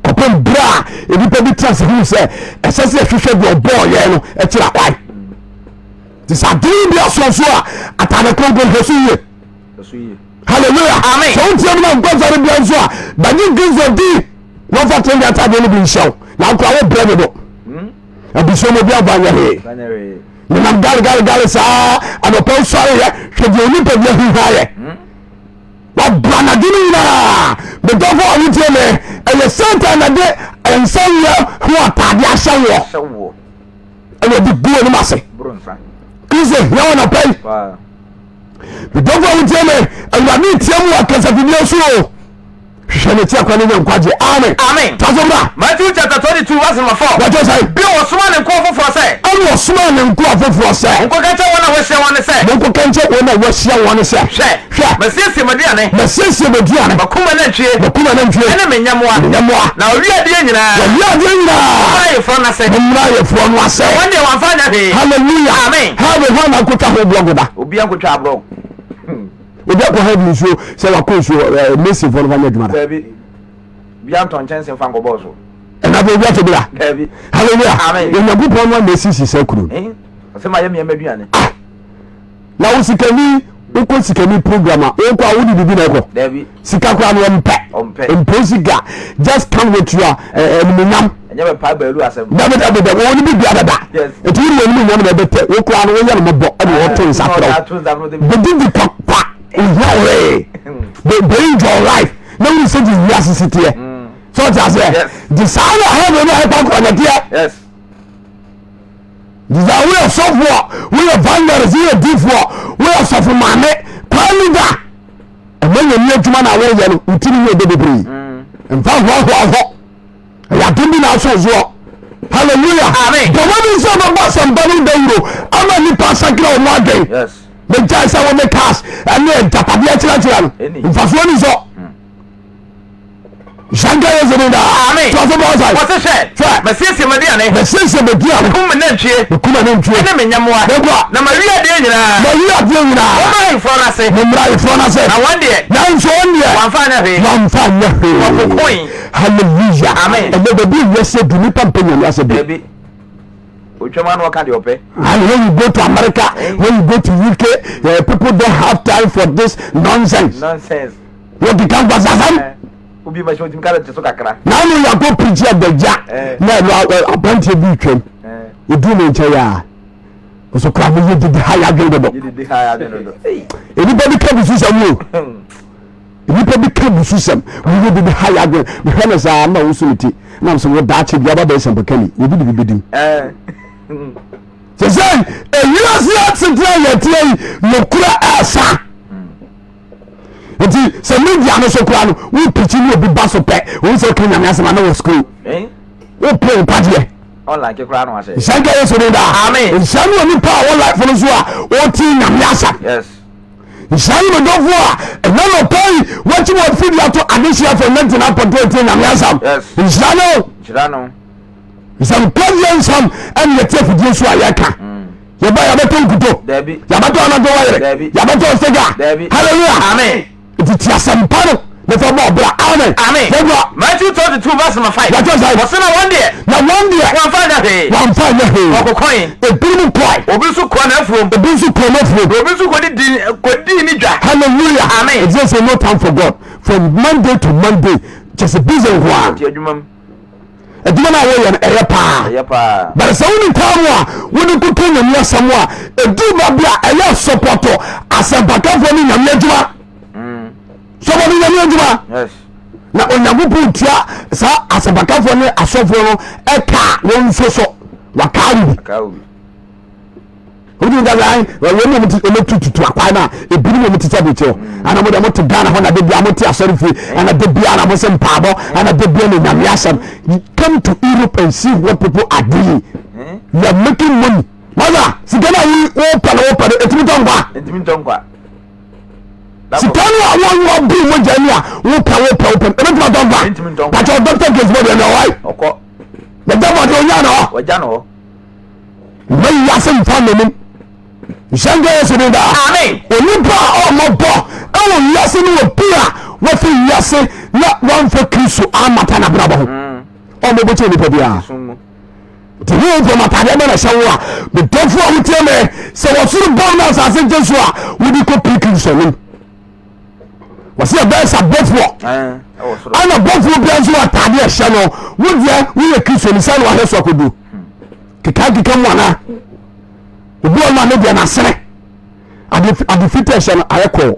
Kɔpem berɛ a nnipa bi tena ase hunu sɛ ɛsɛ sɛ yɛhwehwɛ deɛ ɔbɔɔ yɛn no akyiri akwan. Nti sɛ adwene bi asoɔso a atade kronkron hwɛ so yie. Hallelujah. Amen. Sɛ wotie mu na nkɔ sɔre bia nso a bɛgye Kristo di na ɔfa tene de atadeɛ no bi nhyɛ wo na wokora wo brɛ dodo. Hmm? Abusua mu obi amfa nyɛ hwee. Nenam gale gale gale saa anɔpa wosɔreyɛ hwɛ deɛ onipa bi ahuha yɛ. Hmm? Wabra n'adwene nyinaa. Medɔfo a wotie me ɛyɛ Satan na de nsɛnyɛ ho atadeɛ ahyɛ woɔ. Ɛna ɔde gu anim ase. Kristo hia wɔ nɔpa yi. Medɔfo a wotie me, Awurade retia mu wɔ akasafidie so o. Hwehwɛ ne tia kwan ne nya nkwagye. Amen. Amen. Fa so bra. Matthew chapter 22 verse number 4. Wɔkyɛ sɛ. Bio ɔsomaa ne nkoa foforɔ sɛ. Ɛna ɔsomaa ne nkoa foforɔ sɛ. Monkɔka nkyerɛ wɔn a wɔahyia wɔn no sɛ. Monkɔka nkyerɛ wɔn a wɔahyia wɔn no sɛ. Hwɛ. Hwɛ. Masiesie m'aduane. Masiesie m'aduane. Makum m'anantwie. Makum m'anantwie. Ɛne me nyɛmmoa. Me nyɛmmoa. Na wɔawie adeɛ nyinaa. Wɔawie adeɛ nyinaa. Mommra ayeforɔ no ase. Mommra ayeforɔ no ase. Na wɔn deɛ wɔamfa anyɛ hwee. Hallelujah. Amen. Heaven hɔ na akotwa ho blɔg da. Obi ankotwa ablɔg. Obi akɔ heaven nsuo sɛ wakɔ nsuo ɛɛ mason fɔ no fa nyɛ adwuma da. Dabi. Bi antɔ nkyɛnse nfa nkɔbɔɔ so. Ɛna bɛ obi atɔ bi da. Dabi. Hallelujah. Amen. Onyankopɔn no na esisi sɛ kuro no. Ɔsɛ ma yɛ mmiɛnma aduane. Ah. Na wo sikani wokɔ sikani program a wokɔ a wode biribi na ɛkɔ. Dabi. Sika koraa no ɔmpɛ. Ɔmpɛ. Mpɛ sika. Just come with your animuonyam. Ɛnyɛ bɛ paa baalu asɛm. Dabi dabi dabi wɔn ni bi dada. Yes. Eti wode wɔn animuonyam na ɛbɛtɛ wo koraa no woyɛ no mɔbɔ ɛna wɔto nsa frɛ wo. Bɛdi di kwa kwa ohia wee. Bɛ enjoy life na wuli sɛ di wiase si teɛ. Sɛ ɔte aseɛ. Yes. Di saa na heaven no ɛkɔ akɔ na teɛ. Yes. Nti sɛ woyɛ sɔfoɔ woyɛ evangelist woyɛ difoɔ woyɛ sɔfo maame kwan ni da ɛma nyame adwuma na woyɛ no wotiri nyɛ ɔdɔ bebree mm. mfa hoahoa hɔ ɛyɛ adom bi na asɔ soɔ hallelujah bɔbɔ bi sɛ ɔbɛbɔ asɛmpa no dawuro ama nipa asakra ɔmo adwen megyae sɛ wode cars ɛne agyapadeɛ kyerɛkyerɛ no mfasoɔ ni sɔ mm. Nhyira nka Yesu din daa. Amen. Toa so bɔ ɔsan. Wɔse hwɛ. Hwɛ. Masiesie m'aduane. Masiesie m'aduane. Makum me nantwie. Makum m'anantwie. Ɛne me nyɛmmoa. Meboa. Na mawie adeɛ nyinaa. Mawie adeɛ nyinaa. Mommra ayeforɔ no ase. Mommra ayeforɔ no ase. Na wɔn deɛ. Nanso wɔn deɛ. Wɔamfa anyɛ hwee. Wɔamfa anyɛ hwee. Wɔkokoe. Hallelujah. Amen. Ɛnɛ baabi a wiase du nipa mpɛ nyame asɛ bi. Dabi. Otwam ano ɔka deɛ ɔpɛ. And when you go to America, when you go to UK, people don't have time for this nonsense. Nonsense. Wɔkeka nkwasasɛm. Obi ma hyɛ otumi ka te so kakra. N'ano yɛ akɔ pirikyi adagya na ɛno aberanteɛ bi retwam. Oduu ne nkyɛn a ɔsɛ kora mo yɛ didi ha yɛ adwene dodo. Nnipa bi ka bususɛm o. Nnipa bi ka bususɛm mo yɛ didi ha yɛ adwene. Mehwɛ no saa na wosu ne ti na sɛ wo daakye bi aba bɛyɛ sɛmpakani obi de bi bɛdim. Sɛ sɛ ewiase asetena yɛteɛ yi nokora ɛsa. Nti sɛ media no so koraa no wo pikyi ne obi ba so pɛ wohu sɛ woka nyame asɛm ana wɔ sukuu wopɛ nkwagyeɛ nhyɛ nka yesu din daa nhyɛ ne onipa a wɔ life no so a ɔte nyame asɛm nhyɛ ne medɔfoɔ a ɛnɛ nɔpɛ yi wakyi wɔ fidi ato adehyeɛ fɛ 99.8 tie nyame asɛm nhyira ne nsɛm nkwagyeɛ nsɛm ɛne yɛte afidie so a yɛka mm. Yɛba yɛbɛtɔ nkuto. Yɛbɛtɔ anadwo wayere. Yɛbɛtɔ sega. Hallelujah. Amen. Nti ti asɛmpa no. Ne fa bɔ ɔbra. Amen. Amen. Yɛnkɔ. Matthew 22 verse number 5. Wɔtɔ sɛ. Wɔse na wɔn deɛ. Na wɔn deɛ. Wɔamfa anyɛ hwee. Wɔamfa anyɛ hwee. Wɔkokɔe. Ebinom kɔe. Obi nso kɔɔ n'afuom. Obi nso kɔɔ n'afuom. Obi nso kɔdidii kɔdii ne dwa. Hallelujah. Amen. Ɛsɛ sɛ no time for God from Monday to Monday kyɛ sɛ busy nko ara. Ɔte adwuma mu. Adwuma no a wɔyɛ no ɛyɛ paa. Ɛyɛ paa. But sɛ wone taa mu a wode koto nyame asɛm a ɛduru ba bi a ɛyɛ sɔpɔtɔ asɛmpakafoɔ ne nyame adwuma. Sɔpɔtɔ nyame adwuma. Yes. Na Onyankopɔn tua saa asɛmpakafoɔ ne asɔfoɔ no ɛka wɔn nso so wakaa wo bi. Aka obi. Wotumi ka sɛ ayi wɔn mu wɔn ti tu tutu akwan na ebinom wɔn ti sɛ aburokyire hɔ ana mo deɛ mo te Ghana hɔ na de bia mo te asɔre fie ana de bia na mo sɛ mpaabɔ ana de bia na nyame asɛm. You come to Europe and see what people are doing. You are making money. Masa sika na wo wo pɛ na wo pɛ no etumi tɔ nkwa. Etumi tɔ nkwa. Sika no a wɔn wɔn bu mogya ni a wo pɛ wo pɛ wo pɛ ebetumi atɔ nkwa. Pàtó Dr. Grace bɔ deɛ na ɔwɔ yi. Ɔkɔ. Na dɛbɔ deɛ onya na hɔ. Wɔgya no hɔ. Mma wiase mfa n'anim nhyɛ nka Yesu din daa. Amen. Onipa a ɔmmɔbɔ ɛwɔ wiase no wɔ bi a wafi wiase na wamfa Kristo ammata n'abrabɔ ho. Ɔmmɔbɔ kyɛ nipa biara. Nti wo mfam atadeɛ bɛ na ɛhyɛ wo a medɔfo a wotie me sɛ wɔsoro bɔm na asase gye so a wode kɔ pii Kristo anim. Wɔsɛ yɛbɛyɛ sɛ abɔfoɔ. Ɛna bɔfoɔ biara nso wɔ atadeɛ ɛhyɛ no wo deɛ woyɛ Kristo ni sɛ na wahwɛ so akɔdu. Keka keka mu anaa obi wɔ no a ne deɛ n'asene ade fita ɛhyɛ no ayɛ kɔɔ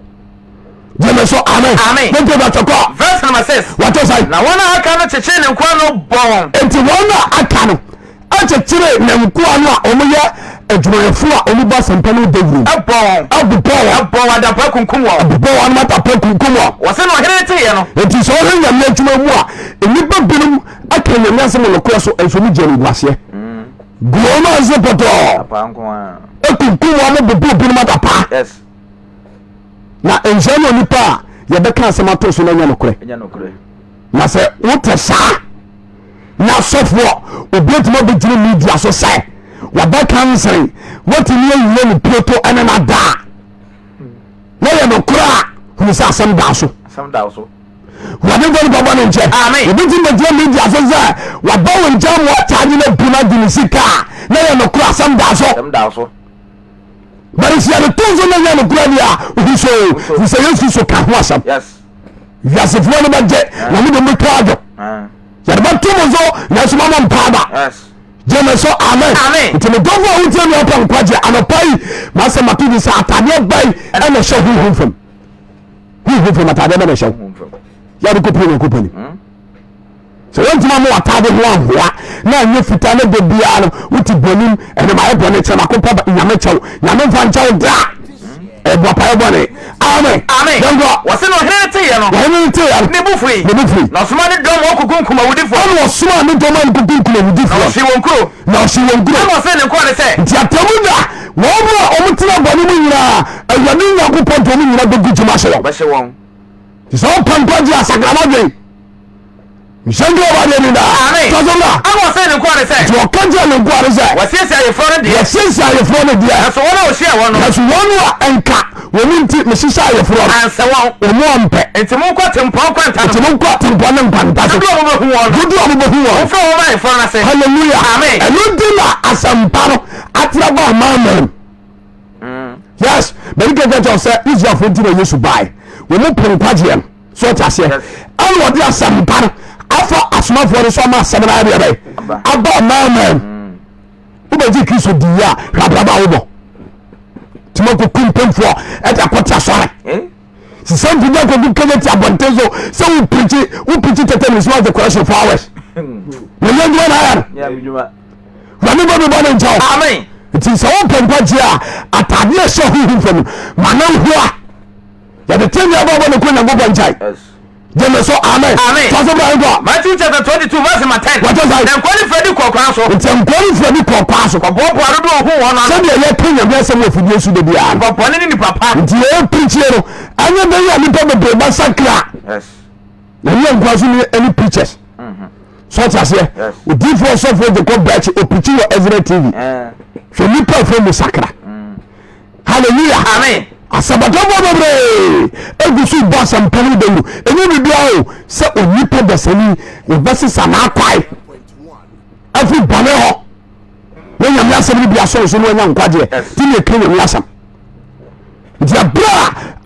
gyeme so amen Amen. yɛntie bɛtɔ kɔ Verse number 6. wɔtɔ sɛ Na wɔn a aka no kyekyere ne nkoa no bɔ wɔn. enti wɔn a aka no akyekyere ne nkoa no a wɔyɛ adwumayɛfoɔ a wɔbɔ asɛmpa no dawuro Ɛbɔ wɔn. abobɔ wɔn Ɛbɔ wɔn adapaa kunkum wɔn. abobɔ wɔn atapa kunkum wɔn. Wɔse na ɔhene no teeɛ no. Enti sɛ wohwɛ Nyame adwuma mu a, nnipa binom aka Nyame asɛm wɔ nokorɛ so nso wɔn gye animguaseɛ. Gu wɔn ase pɔtɔɔ. Ekunkum wɔn bobo binom adapaa. Yes. Na nhyɛ ne onipa a yɛbɛka asɛm ato so na ɛnyɛ nokorɛ. Na sɛ wote saa na sɔfoɔ obi atumi abɛgyina media so sɛ wabɛka nsɛn watumi awie ne pioto ɛne no ada a na yɛ nokorɛ a hunu sɛ asɛm da so. Wurade mfa nipa bɔne nkyɛ. Amen. Obi ti bɛgyina media so sɛ waba wo nkyɛn ma ɔkyaagye no bu no agye ne sika a na yɛ nokorɛ asɛm da so. Asɛm da so. Bɛde sɛ yɛde to nso na yɛ nokorɛ deɛ a ohu so fi sɛ Yesu Kristo ka ho asɛm. Yes. Wiasefoɔ no bɛgye na mo de mobɛtwa adwo. Ah. Yɛde bɛto mo so nanso mama mpaaba. Yes. Gyeme so amen. Amen. Nti medɔfo a wotie me ɔpɛ nkwagye anɔpa yi masɛm mato di sɛ atadeɛ bɛn ɛna ɛhyɛ honhom fam. Honhom fam atadeɛ bɛ na ɛhyɛ wo yɛde kɔpie Nyankopɔn nim hmm? Sɛ wontumi ama w'atade ho ahoa na anyɛ fitaa na da biara no wote bɔnim ɛnam ayɛ bɔne kyerɛ mako pa nyame kyɛw nyame mfa nkyɛw da ɛbɔ apaeɛ bɔne. Amen. Amen. Yɛnkɔ. Wɔse na ɔhene no teeɛ no. Ɔhene no teeɛ no. Ne bo fui. Ne bo fui. Na ɔsoma ne dɔm ma wɔkɔkunkum awudifoɔ. Ɛna ɔsoma ne dɔm a wɔkɔkunkum awudifoɔ. Na ɔhyee wɔn kuro. Na ɔhyee wɔn kuro. Ɛna ɔsee ne nkoa no sɛ. Nti atemmu da, wɔn a wɔtena bɔne mu nyinaa, Awurade Nyankopɔn de wɔn nyinaa bɛgu gyem ahye wɔn. Ɔbɛhye wɔn. Nti sɛ wopɛ nkwagye a, sakra w'adwen. Nhyɛ nka ɔba deɛ ni daa. Amen. Tɔ so bra. Ɛna ɔsee ne nkoa no sɛ. Nti ɔka kyerɛ ne nkoa no sɛ. Wɔasiesie ayeforɔ no deɛ. Wɔasiesie ayeforɔ no deɛ. Nanso wɔn a wɔhyiaa wɔn no. Nanso wɔn a ɛnka wɔn nti mehyehyɛ ayeforɔ no. Ansɛ wɔn. Wɔn ampɛ. Nti monkɔ tempɔn nkwanta no. Nti monkɔ tempɔn ne nkwanta so. Dodoɔ a mobɛhu wɔn no. Dodoɔ a mobɛhu wɔn. Momfrɛ wɔn mmra ayeforɔ no ase. Hallelujah. Amen. Ɛno nti na asɛmpa no atra ba amanaman mu. Mm. Yes, bɛni kɛkɛ kyɛw sɛ Israelfoɔ nti na Yesu bae. Wɔn mu pɛ nkwagyeɛ no. So ɔte aseɛ. Ɛna ɔde asɛmpa no afa asomafoɔ no so ama asɛm no ayɛ deɛ bɛyɛ. Aba amanaman mu. Wobɛgye Kristo di yie a, hwɛ abrabɔ a wobɔ. Tuma kɔku mpemfoɔ ɛde akɔte asɔre. Eh? Sisɛ mpagya kɔgu kɛnyɛ ti abɔnten so sɛ wo pirikyi wo pirikyi tɛtɛ ne sima the correction for hours. Na yɛ adwuma na ayɛ no. Wurade bɔ mi bɔ ne nkyɛw. Amen. Nti sɛ wopɛ nkwagye a atadeɛ ɛhyɛ honhom fam ma ne nhoa yɛde te nneɛma bɔ ne kɔ Nyankopɔn nkyɛn. Gyeme so amen. Amen. Tɔ so bra nkɔ. Matthew chapter 22 verse number 10. Wɔtɔ sɛ. Na nkoa no firi adi kɔɔ kwan so. Nti nkoa no firi adi kɔɔ kwan so. Kɔboaboa dodoɔ a ohuu wɔn no ano. Sɛdeɛ yɛka Nyame asɛm wɔ afidie so da biara no. Nnipa bɔne ne nnipa pa. Nti yɛyɛ preachie no ɛnyɛ dɛn a nnipa bebree bɛsakra. Yes. Na yɛ nkoa so ne ɛne preachers. Mm-hmm. So ɔte aseɛ. Yes. Odiifoɔ sɔfoɔ Jacob Bɛkye ɔpreachi wɔ Ezra TV. Eh. Hwɛ nnipa afei mu sakra. Mm. Hallelujah. Amen. Asɛmpakafoɔ bebree egu so bɔ asɛmpa no dawuro. Ɛnyɛ biribiara o sɛ onipa dasani wɔbɛsesa n'akwae afiri bɔne hɔ na nyame asɛm no bi asɔre so na wanya nkwagyeɛ nti na ɛka nyame asɛm. Nti ɛberɛ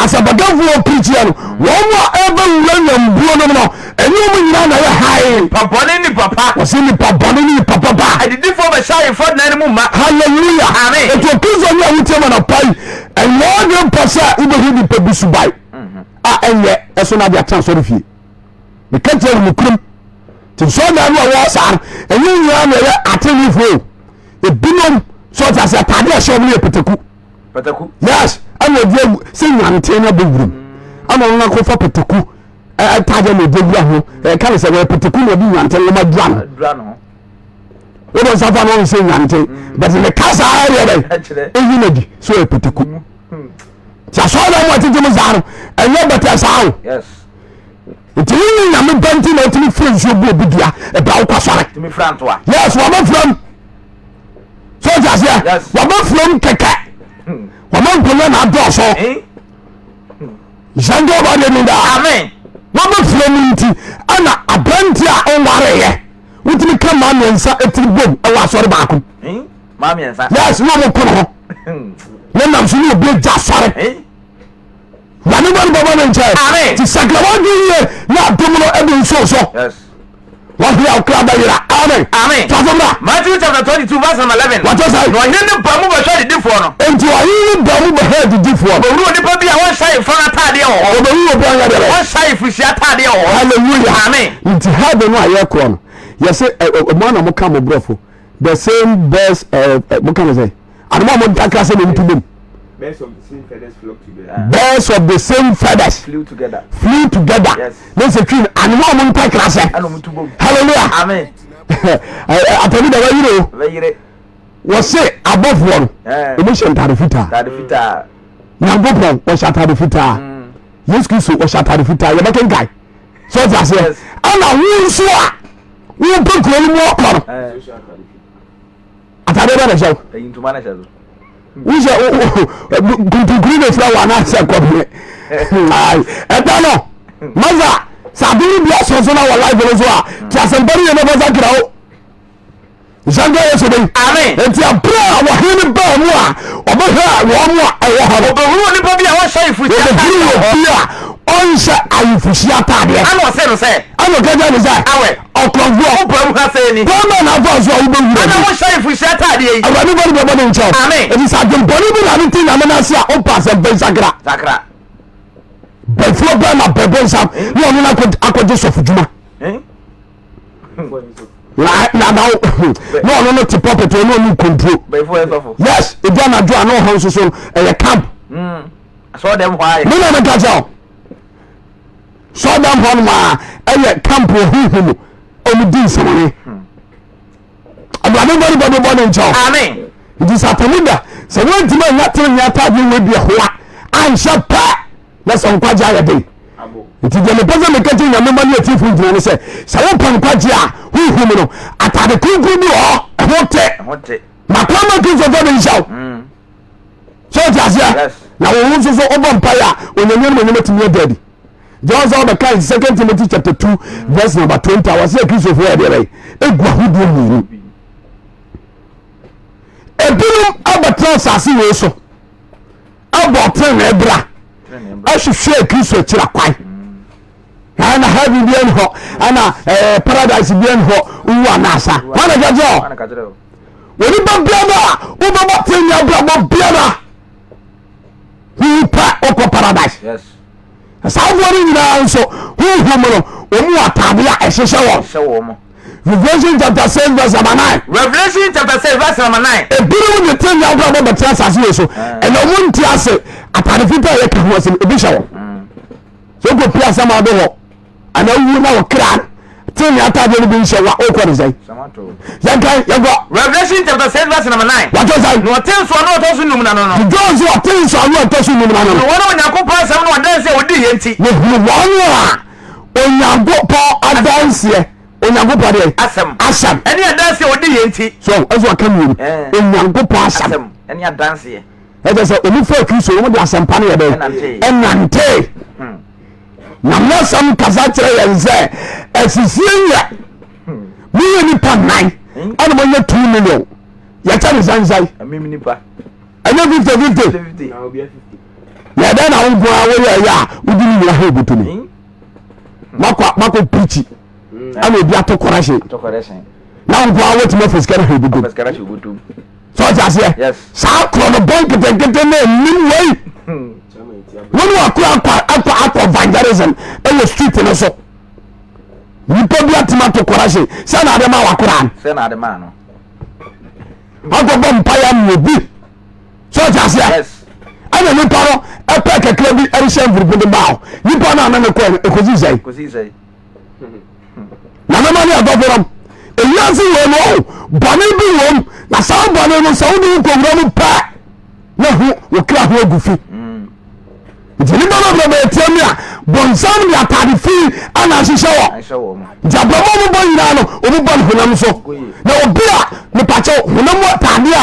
a asɛmpakafoɔ pirikyiɛ no wɔn mu a ɛbɛwura nyambuo nom no ɛnyɛ wɔn nyinaa na ɛyɛ hae. Nipa bɔne ne nipa pa. Wɔsi nipa bɔne ne nipa papa. Adidifoɔ bɛhyɛ ayeforɔ dan no mu ma. Hallelujah. Amen. Nti Okristo ni a wotie ma na pai ɛnyɛ ɔdwe mpɔ sɛ wobɛhu nipa bi subae a ɛnyɛ ɛso na ade atena sɔre fie. Meka kyerɛ wo nokorɛm. Nti nsɔredan no a wɔwɔ saa no ɛnyɛ nyinaa na ɛyɛ atenefoɔ o. Ebinom sɛ ɔte ase ataade a ɛhyɛ wɔn no yɛ pataku. Pataku. Yes, ɛna ɔde awu sɛ nyanten no abɔ wuram. Ɛna ɔno akɔfa pataku ɛtaade na ɔde awura ho. Ɛka ne sɛ wɔyɛ pataku na ɔde nyanten nwoma dura no. Dura no. Wode nsa fa no ɔno sɛ nyanten. But ne kasa ɛyɛ dɛ ɛyi na di sɛ ɔyɛ pataku. Nti asɔredan mu atete mu saa no ɛnyɛ bɛtɛ saa o. Yes. Nti wonye nyame ba nti na wotumi fira nsuo bu obi dua ɛbra wokɔ asɔre. Tumi fira ntoa. Yes, wɔbɛfira mu. So ɔte aseɛ? Yes. Wɔbɛfira mu kɛkɛ. Wɔma nkonnwa na adɔɔso. Eh? Nhyɛnka ɔba deɛ ni daa. Amen. Wɔbɛfira mu nti ɛna aberante a ɔnwareeɛ wotumi ka mmaa mmiɛnsa etiri bom ɛwɔ asɔre baako. Eh? Maa mmiɛnsa. Yes, ne wɔn kɔ ne ho. Ne nam so ne obi agya asɔre. Eh? Wurade bɔ ne bɔbɔ ne nkyɛn. Amen. Ti sakra wadwi yie na adom no ɛde nsuo so. Yes. Wahwere a wokra bɛyera. Amen. Amen. Tafo bra. Matthew chapter 22 verse number 11. Wɔtɔ sɛ. Na ɔhene no baa mu bɛhwɛ adidifoɔ no. Enti ɔhene no baa mu bɛhwɛ adidifoɔ no. Ɔbɛhunu onipa bi a ɔnhyɛ ayeforɔ no ataadeɛ wɔ hɔ. Ɔbɛhunu obi a ɔnyɛ deɛ bɛyɛ. Ɔnhyɛ ayeforɔhyia ataadeɛ wɔ hɔ. Hallelujah. Amen. Nti heaven no a yɛkorɔ no yɛsɛ ɛ ɛ mo ana mo ka mo borɔfo the same birds ɛ ɛ mo ka no sɛ anoma a mo ntakra sɛ mo ntu bom. Birds of the same feathers flock together. Birds of the same feathers Flew together. flew together. Yes. Ne sɛ twi no anoma a mo ntakra sɛ. Ɛna ɔmo tu bom. Hallelujah. Amen. Atɛmi da wayere o. Bɛyere. Wɔse abɔfoɔ no Eh. wɔn hyɛ ntaade fitaa. Taade fitaa. Nyankopɔn wɔhyɛ ataade fitaa. Yesu Kristo wɔhyɛ ataade fitaa. Yɛbɛkenkan. Sɛ ɔte aseɛ. Yes. Ɛna wo nso a wopɛ kuro no mu ɔkɔ no Eh. ataade bɛ na ɛhyɛ wo. Ɛyi ntoma na ɛhyɛ so. Wosɛ kuntunkuru na efura wɔ anaasɛ kɔbene. Ɛda no masa sɛ ade no bi asɔ so na wɔ life no so a te asɛmpa no yɛ mɛfa sakra wo. Nhyɛnka Yesu din. Amen. Enti abere a ɔhene no baa mu a ɔbɛhwɛ wɔn a ɛwɔ hɔ no. Ɔbɛhunu onipa bi a ɔnhyɛ ayeforɔhyia Ɔbɛhunu ataadeɛ wɔ hɔ. obi a ɔnhyɛ ayeforɔhyia ataadeɛ. Ɛna ɔsee no sɛ. Ɛna ɔka kyerɛɛ no sɛ. Awɛ. Ɔkorɔmfoɔ. Wopaa mu ha sɛɛ ni. Kwan bɛn na afa so a wobɛwura Ɛna mu? wonhyɛ ayeforɔhyia ataadeɛ yi. Awurade bɔ ne bɛbɔ ne nkyɛw. Amen. Enti sɛ adwempɔne bi na ade te Nyame no ase a, wopɛ asɛmpa yi sakra. Sakra. Bɛfoɔ bɛn na bɛbonsam ne ɔno no akɔgye sɔfodwuma. Eh? Na na na na ɔno no te pulpit ɔno ɔno control. Yes, ebi anadwo a na ɔhɔ nso so ɛyɛ camp. Me na meka kyerɛ wo. Sɔɔdɛm hɔ nom a ɛyɛ camp wɔ huhu mu ɔmo di nsɛmɔne. Awurade bɔ ne bɔ bɔ ne nkyɛw. Amen. Nti sɛ atɛmu da sɛ wɔntumi anya tene ataadeɛ wɔ bi ɛhoa anhyɛ pɛ na sɛ nkwagye ayɛ den. Nti deɛ mepɛ sɛ meka kyerɛ nyame ma ne atiefo nyina ne sɛ sɛ wopɛ nkwagye a honhom no atade kronkron bi wɔ hɔ ɛho te makora ma kristo fɛ de nhyɛ wo mm. sɛ wote aseɛ na wo ho nso so wobɔ mpaeɛ a onyame no manyam atumi ada adi John sɛ wobɛka second Timothy chapter 2 verse number 20 a wɔsɛ kristofoɔ yɛ deɛ bɛyɛ ɛgu ahodoɔ mmienu ebinom abɛtena asase wei so abɔ tenenee bra ahwehwɛ kristo akyira kwan ɛna heaven bi ɛni hɔ ɛna ɛɛ paradise bi ɛni hɔ wu anaasa wọn na kakyɛ o onipa biara a wobɛbɔ tenenee abrabɔ biara huhu pa ɔkɔ paradise saa afoɔ no nyinaa nso huhu mu no wɔn mu ataade a ɛhyehyɛ wɔn. Revelation chapter 6 verse number 9. Revelation chapter 6 verse number 9. Ebinom de tenenee abrabɔ bɛtena asase wei so. Ah. Ɛna wɔn nti ase atade fitaa yɛ ka ho asɛm ebi hyɛ wɔn. Mm. So kò pia asɛm ado hɔ ana wu na wɔ kra tenenee atadeɛ no bi nhyɛ wa okɔ ne sɛn. Yɛn kan yɛn kɔ. Revelation chapter 6 verse number 9. Wàtò sɛn. Na ɔte nsɔ ano ɔtɔ so num na no no. John sɛ ɔte nsɔ ano ɔtɔ so num na no no. Na wɔn a Onyankopɔn asɛm no adansi a wɔdi yɛn ti. Wɔhunu wɔn a Onyankopɔn adanseɛ Onyankopɔn deɛ asɛm asɛm ɛne adanseɛ ɔdi yɛn nti so ɛso aka mmienu Onyankopɔn asɛm ɛne adanseɛ. Ɛkyɛ sɛ ɔmu fɛ Kristo wɔn de asɛmpa no yɛ dɛ ɛnante. Nyame asɛm kasa kyerɛ yɛn sɛ asisie nyɛ moyɛ nipa nan ɛna moyɛ 2 million, yɛkyɛ ne sɛnsɛn, ɛnyɛ 50-50. Na ɛdɛn na wo nko a woyɛ ɛyɛ a wodi ne nyina ha obotumi makɔ makɔ pirikyi ɛna obi ato kɔrɛhye na wo nko a wotumi afa sika no ha obotom sɛ ɔte aseɛ. Saa korɔ no bɔ nketenkete na ɛnim wei wɔn wakɔ akɔ akɔ akɔ evangelism ɛwɔ street no so, nipa bi atema ato kɔrɛhye sɛ na ade ma wakora no akɔbɔ mpaeɛ ama obi sɛ ɔte aseɛ, ɛna nipa no ɛpɛ kakra bi ɛrehyɛ mfiripo de baa hɔ, nipa no ana ne kɔɛ no ɛkɔsi sɛn? Na mɛma ne adɔfonom ewiase wei no ɔho bɔne bi wom, na saa bɔne no sɛ wode wo kɔwura mu pɛ na ho wo kra ho agu fi. Nti nipa no brɛ bɛɛtia mi a bɔnsam de atade fi ana ahyehyɛ wɔ, nti abrabɔ mu bɔ nyinaa no ɔmu bɔ no honam so, na obi a mepakyɛw honam mu atade a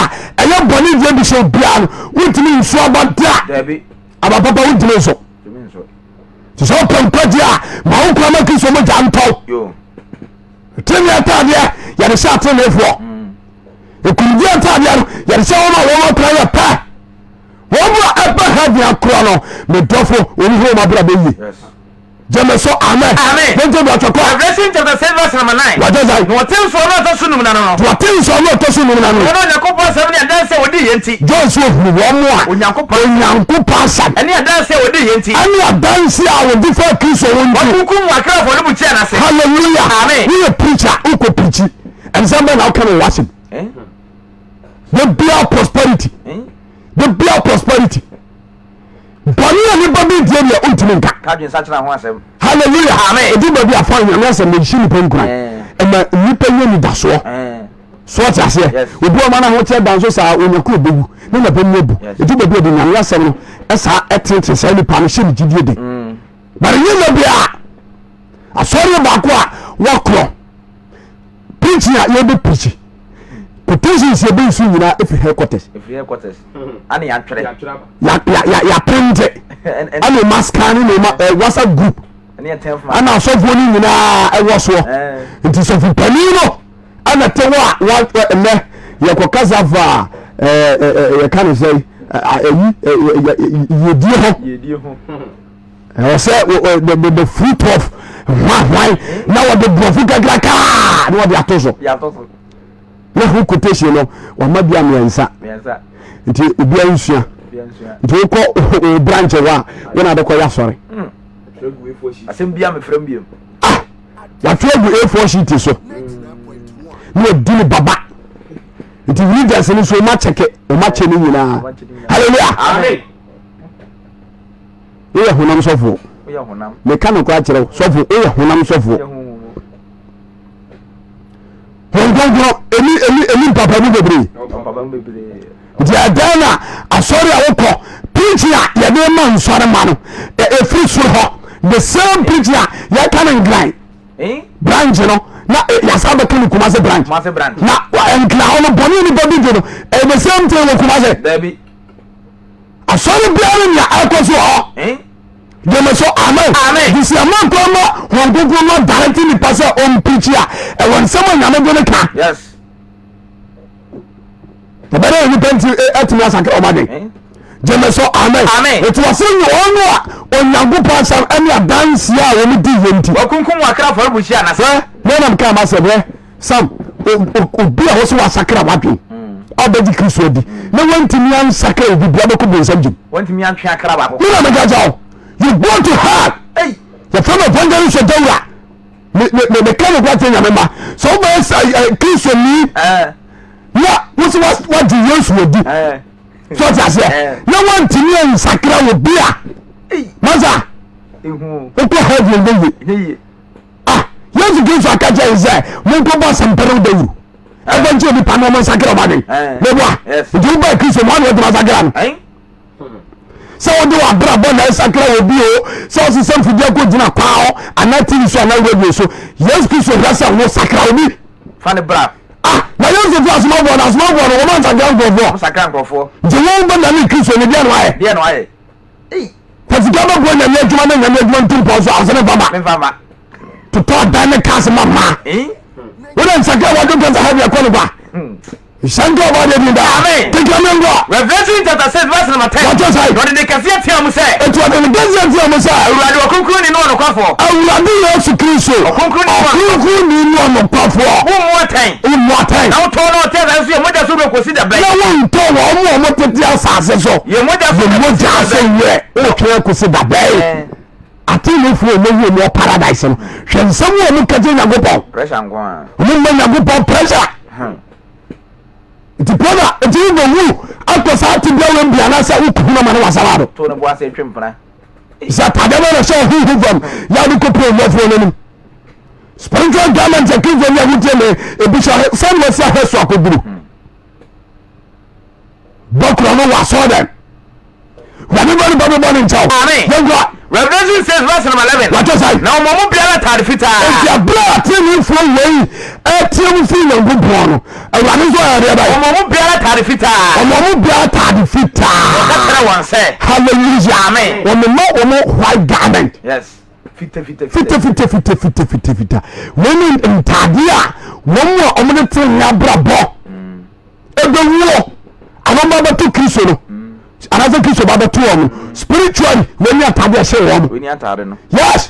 ɛyɛ bɔne deɛ bi hyɛ obiara no wontumi nso aba da aba papa, wontumi nso. Nti sɛ wopɛ nkwagye a, ma wo nkwa ma Kristo mogya ntɔw. Tenene ataadeɛ yɛde hyɛ atenenefoɔ, nkonimdie ataadeɛ no yɛde hyɛ wɔn a wɔn akora yɛ pɛ, wɔn a ɛbɛ heaven akorɔ no. Medɔfo, wɔn hu wɔn abrabɔ yie. Gyeme so amen. Amen. Yɛntie deɛ ɔtwɛkɔ. Revelation chapter 6 verse number 9. Wagye sɛ. Na ɔte nsɔɔ no a ɛtɔ so num no ano no. Wɔte nsɔɔ no a ɛtɔ so num no ano. Wɔn a Onyankopɔn asɛm ne adanse a wɔdi yɛ nti. John so ohunu wɔn a. Onyankopɔn. Onyankopɔn asɛm. Ɛne adanse a wɔdi yɛ nti. Ɛne adanse a wɔdi fa Kristo ho nti. Wɔkunkum wɔn akra afɔrebukyia no ase. Hallelujah. Amen. Woyɛ preacher, wokɔ preachi. Ɛnsɛm bɛn na woka no wɔ w'asɛm? The bia prosperity. The bia prosperity. Bɔne a nipa bi die deɛ ɔntumi nka. Hallelujah. Ɛdu baabi afa Nyame asɛm na ɛhyɛ nipa nkuran, ɛma nipa nya nidasoɔ so ɔte aseɛ. Obi ɔma no ahokyerɛ da nso saa onyako ɔbɛwu ne naba mu abu. Ɛdu baabi ɔde Nyame asɛm no ɛsaa ɛtenetene saa nipa no hyɛ ne gyidie den. But nyɛ nya biaa asɔre baako a wakorɔ preaching a yɛbɛ preach, quotations yɛbɛ nsu nyinaa ɛfiri headquarters. Yɛaprinte ɛne ɔma scan ne ɔma WhatsApp group ɛna asɔfoɔ no nyinaa ɛwɔ soɔ. Nti sɔfo panin no ɛna te hɔ a ɛnɛ yɛkɔ kasa fa yɛka ne sɛ ɛyi yɛdie ho ɛwɔ sɛ the fruit of hwahwan na wɔde borɔfo kakrakaa na wɔde ato so na ho quotation no wama bia mmiɛnsa, nti obiara nsua. Nti wokɔ wo branch hɔ a wona de kɔyɛ asɔre. Ah, watwerɛ agu A4 sheet so na wadi ne baba. Nti leaders no so ɔma kyɛkɛ ɔma kyɛ no nyinaa. Hallelujah. Woyɛ honam sɔfoɔ, meka nokora kyerɛ wo, sɔfo, woyɛ honam sɔfoɔ. Wɔn kronkron ɛni ɛni ɛni mpapa mu bebree. Nti ɛdɛn na asɔre a wokɔ preaching a yɛde ma nsɔre ma no ɛfiri soro hɔ, the same preaching a yɛka no Nkran branch no na yasa bɛka no Kumase branch, na Nkran hɔ no bɔne nipa bi di no, ɛyɛ the same thing wɔ Kumase. Asɔre biara nea ɛkɔ so hɔ. Gyeme so amen. Nti sɛ ɛma nkwa ma wɔn kronkron no direct nipa sɛ ɔmpirikyi a, ɛwɔ nsɛm a Nyame de no ka. Ɛbɛdɛ nipa nti atumi asakra ɔma den. Gyeme so amen. Nti wɔse nyɛ ɔno a Onyankopɔn asɛm ɛne adanseɛ a wɔn di yɛ nti. Wɔkunkum wɔn akra afɔrebukyia no ase. Hwɛ, mɛnam kaa ma sɛ hwɛ Sam, obi a wɔsɛ wasakra wadwen abɛgye Kristo adi na wantumi ansakra obi bia bɛkɔ bonsam gyem. Wantumi antwe akra baako. Me na meka kyerɛ wo, you go to hell. Yɛfrɛ no evangelist Dawura. Meka no kora kyerɛ Nyame ma sɛ wobɛyɛ Kristoni na wo sɛ wagye Yesu adi sɛ ɔte aseɛ na wantumi ansakra obi a, masa wokɔ heaven bɛye. Ah, Yesu Kristo aka kyerɛ yɛn sɛ monkɔbɔ asɛmpa no dawuro ɛbɛ nkyɛ nipa na ɔmo nsakra ɔmo adwen. Meboa nti wobaa Kristo mu ɔne ɔtumi asakra no sɛ wode w'abrabɔ na ɛsakra wɔ bi o, sɛ ɔsesɛ mfidie akɔ gyina kwan hɔ anaa TV so anaa radio so, Yesu Kristo hwɛ sɛ wo sakra obi. Fa ne bra. Ah, na Yesu fi asomafoɔ no, asomafoɔ no, wɔn ansakra nkurɔfoɔ. Wɔn sakra nkurɔfoɔ. Nti wɔn bɛ nane Kristo ne deɛ no ayɛ. Deɛ no ayɛ. Fa sika bɛboa nyame adwuma ne nyame adwuma ntu mpɔn so a, ɔsɛ ne mfa ma. Ne mfa ma. Totɔ adan ne cars ma ma. Wode nsakra wadwen pɛ sɛ heaven ɛkɔ no kwa. Nhyɛ nka ɔbɔ adeɛ din daa. Amen. Keka me nkɔ. Revelation chapter 6 verse number 10. Wɔkyɛ sɛ. Na ɔde ne kɛseɛ teaa mu sɛ. Eti ɔde ne kɛseɛ teaa mu sɛ. Awurade ɔkronkronni ne ɔnokwafoɔ. Awurade Yesu Kristo. Ɔkronkronni ne ɔnokwafoɔ. Ɔkronkronni ne ɔnokwafoɔ. Wommu atɛn. Wommu atɛn. Na wotɔn na ɔte asase so yɛ mogya so werɛ kɔsi da bɛn? Na wontɔ wɔn a wɔtete asase so. Yɛ mogya so werɛ kɔsi da bɛn? Yɛ mogya so werɛ wotwe akɔsi da bɛn? Ateneneefoɔ a wɔawu wɔn wɔ paradise no, hwɛ nsɛm a wɔka kyerɛ Nyankopɔn. Pressure nko ara. Wɔn mma Nyankopɔn pressure. Nti pressure nti wo bɛ wu akɔ saa te bia wɔn bia anaasɛ wo kuhu na ma ne wasara do. To ne bo ase twe mpena. Sɛ atade bɛ na hyɛ ɔhuhu fam yɛ ade kɔ pere mmɔfoɔ n'anim. Spiritual garment a Kristo ne ahotie ne ebi hyɛ sɛ na wɔsi ahwɛ so akɔduru. Bɔkorɔ no wɔ asɔre dɛm. Wurade bɔ ne bɔ bɔ ne nkyɛw. Amen. Yɛnkɔ. Revelation 6 verse number 11. Wɔtɔ sɛ. Na wɔn mu biara ataade fitaa. Eti abere a ateneneefoɔ wei ɛteɛ mu firi Nyankopɔn no, Awurade nso ɔyɛ adeɛ bɛyɛ. Wɔn mu biara ataade fitaa. Wɔn mu biara ataade fitaa. Wɔka kyerɛ wɔn sɛ. Hallelujah. Amen. Wɔn ma wɔn white garment. Yes. Fita fita fita fita fita fita fita fita. Wɔn ne ntaadeɛ a wɔn a wɔn de tenenee abrabɔ. Ɛbɛwuo anaa ɔba bɛto Kristo no anaasɛ Kristo ba bɛto wɔn no spiritually wɔn ni ataade ɛhyɛ wɔn yes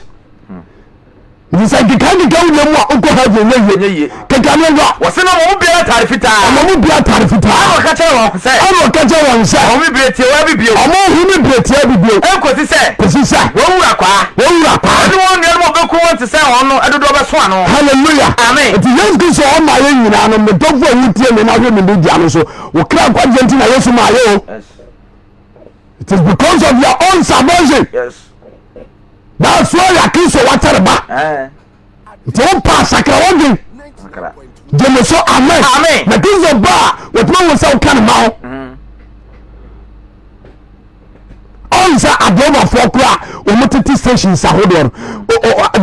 nti sɛ nkeka nkeka wo mu a wokɔ heaven nyɛ yie keka ne nkɔ wɔsɛ na wɔn mu biara ataade fitaa wɔn mu biara ataade fitaa ɛna ɔka kyerɛ wɔn sɛ ɛna ɔka kyerɛ wɔn sɛ wɔn mi bere tiawa bi bio wɔn ho mi bere tiawa bi bio ɛnkosi sɛ kɔsi sɛ wɔn wura kwaa wɔn wura kwaa ɛne wɔn nuanom a wɔbɛku wɔn te sɛ wɔn no dodoɔ bɛso ano. Hallelujah. Amen. Nti Yesu Kristo ɔma yɛ nyinaa no medɔfo a wotie me na hwɛ me media no so wo kra nkwagyeɛ nti na Yesu maa yɛ o. Yes. It is because of your own salvation. Yes. That's why ya Kristo wakyɛre ba. Eh. Nti wo pa sakra wodwen. Sakra. Gye me so amen. Amen. Na Kristo ba a wɔtumi wo sɛ woka ne ma ho. Ɔn sɛ adrɔbafoɔ kora a wɔn tete stations ahodoɔ no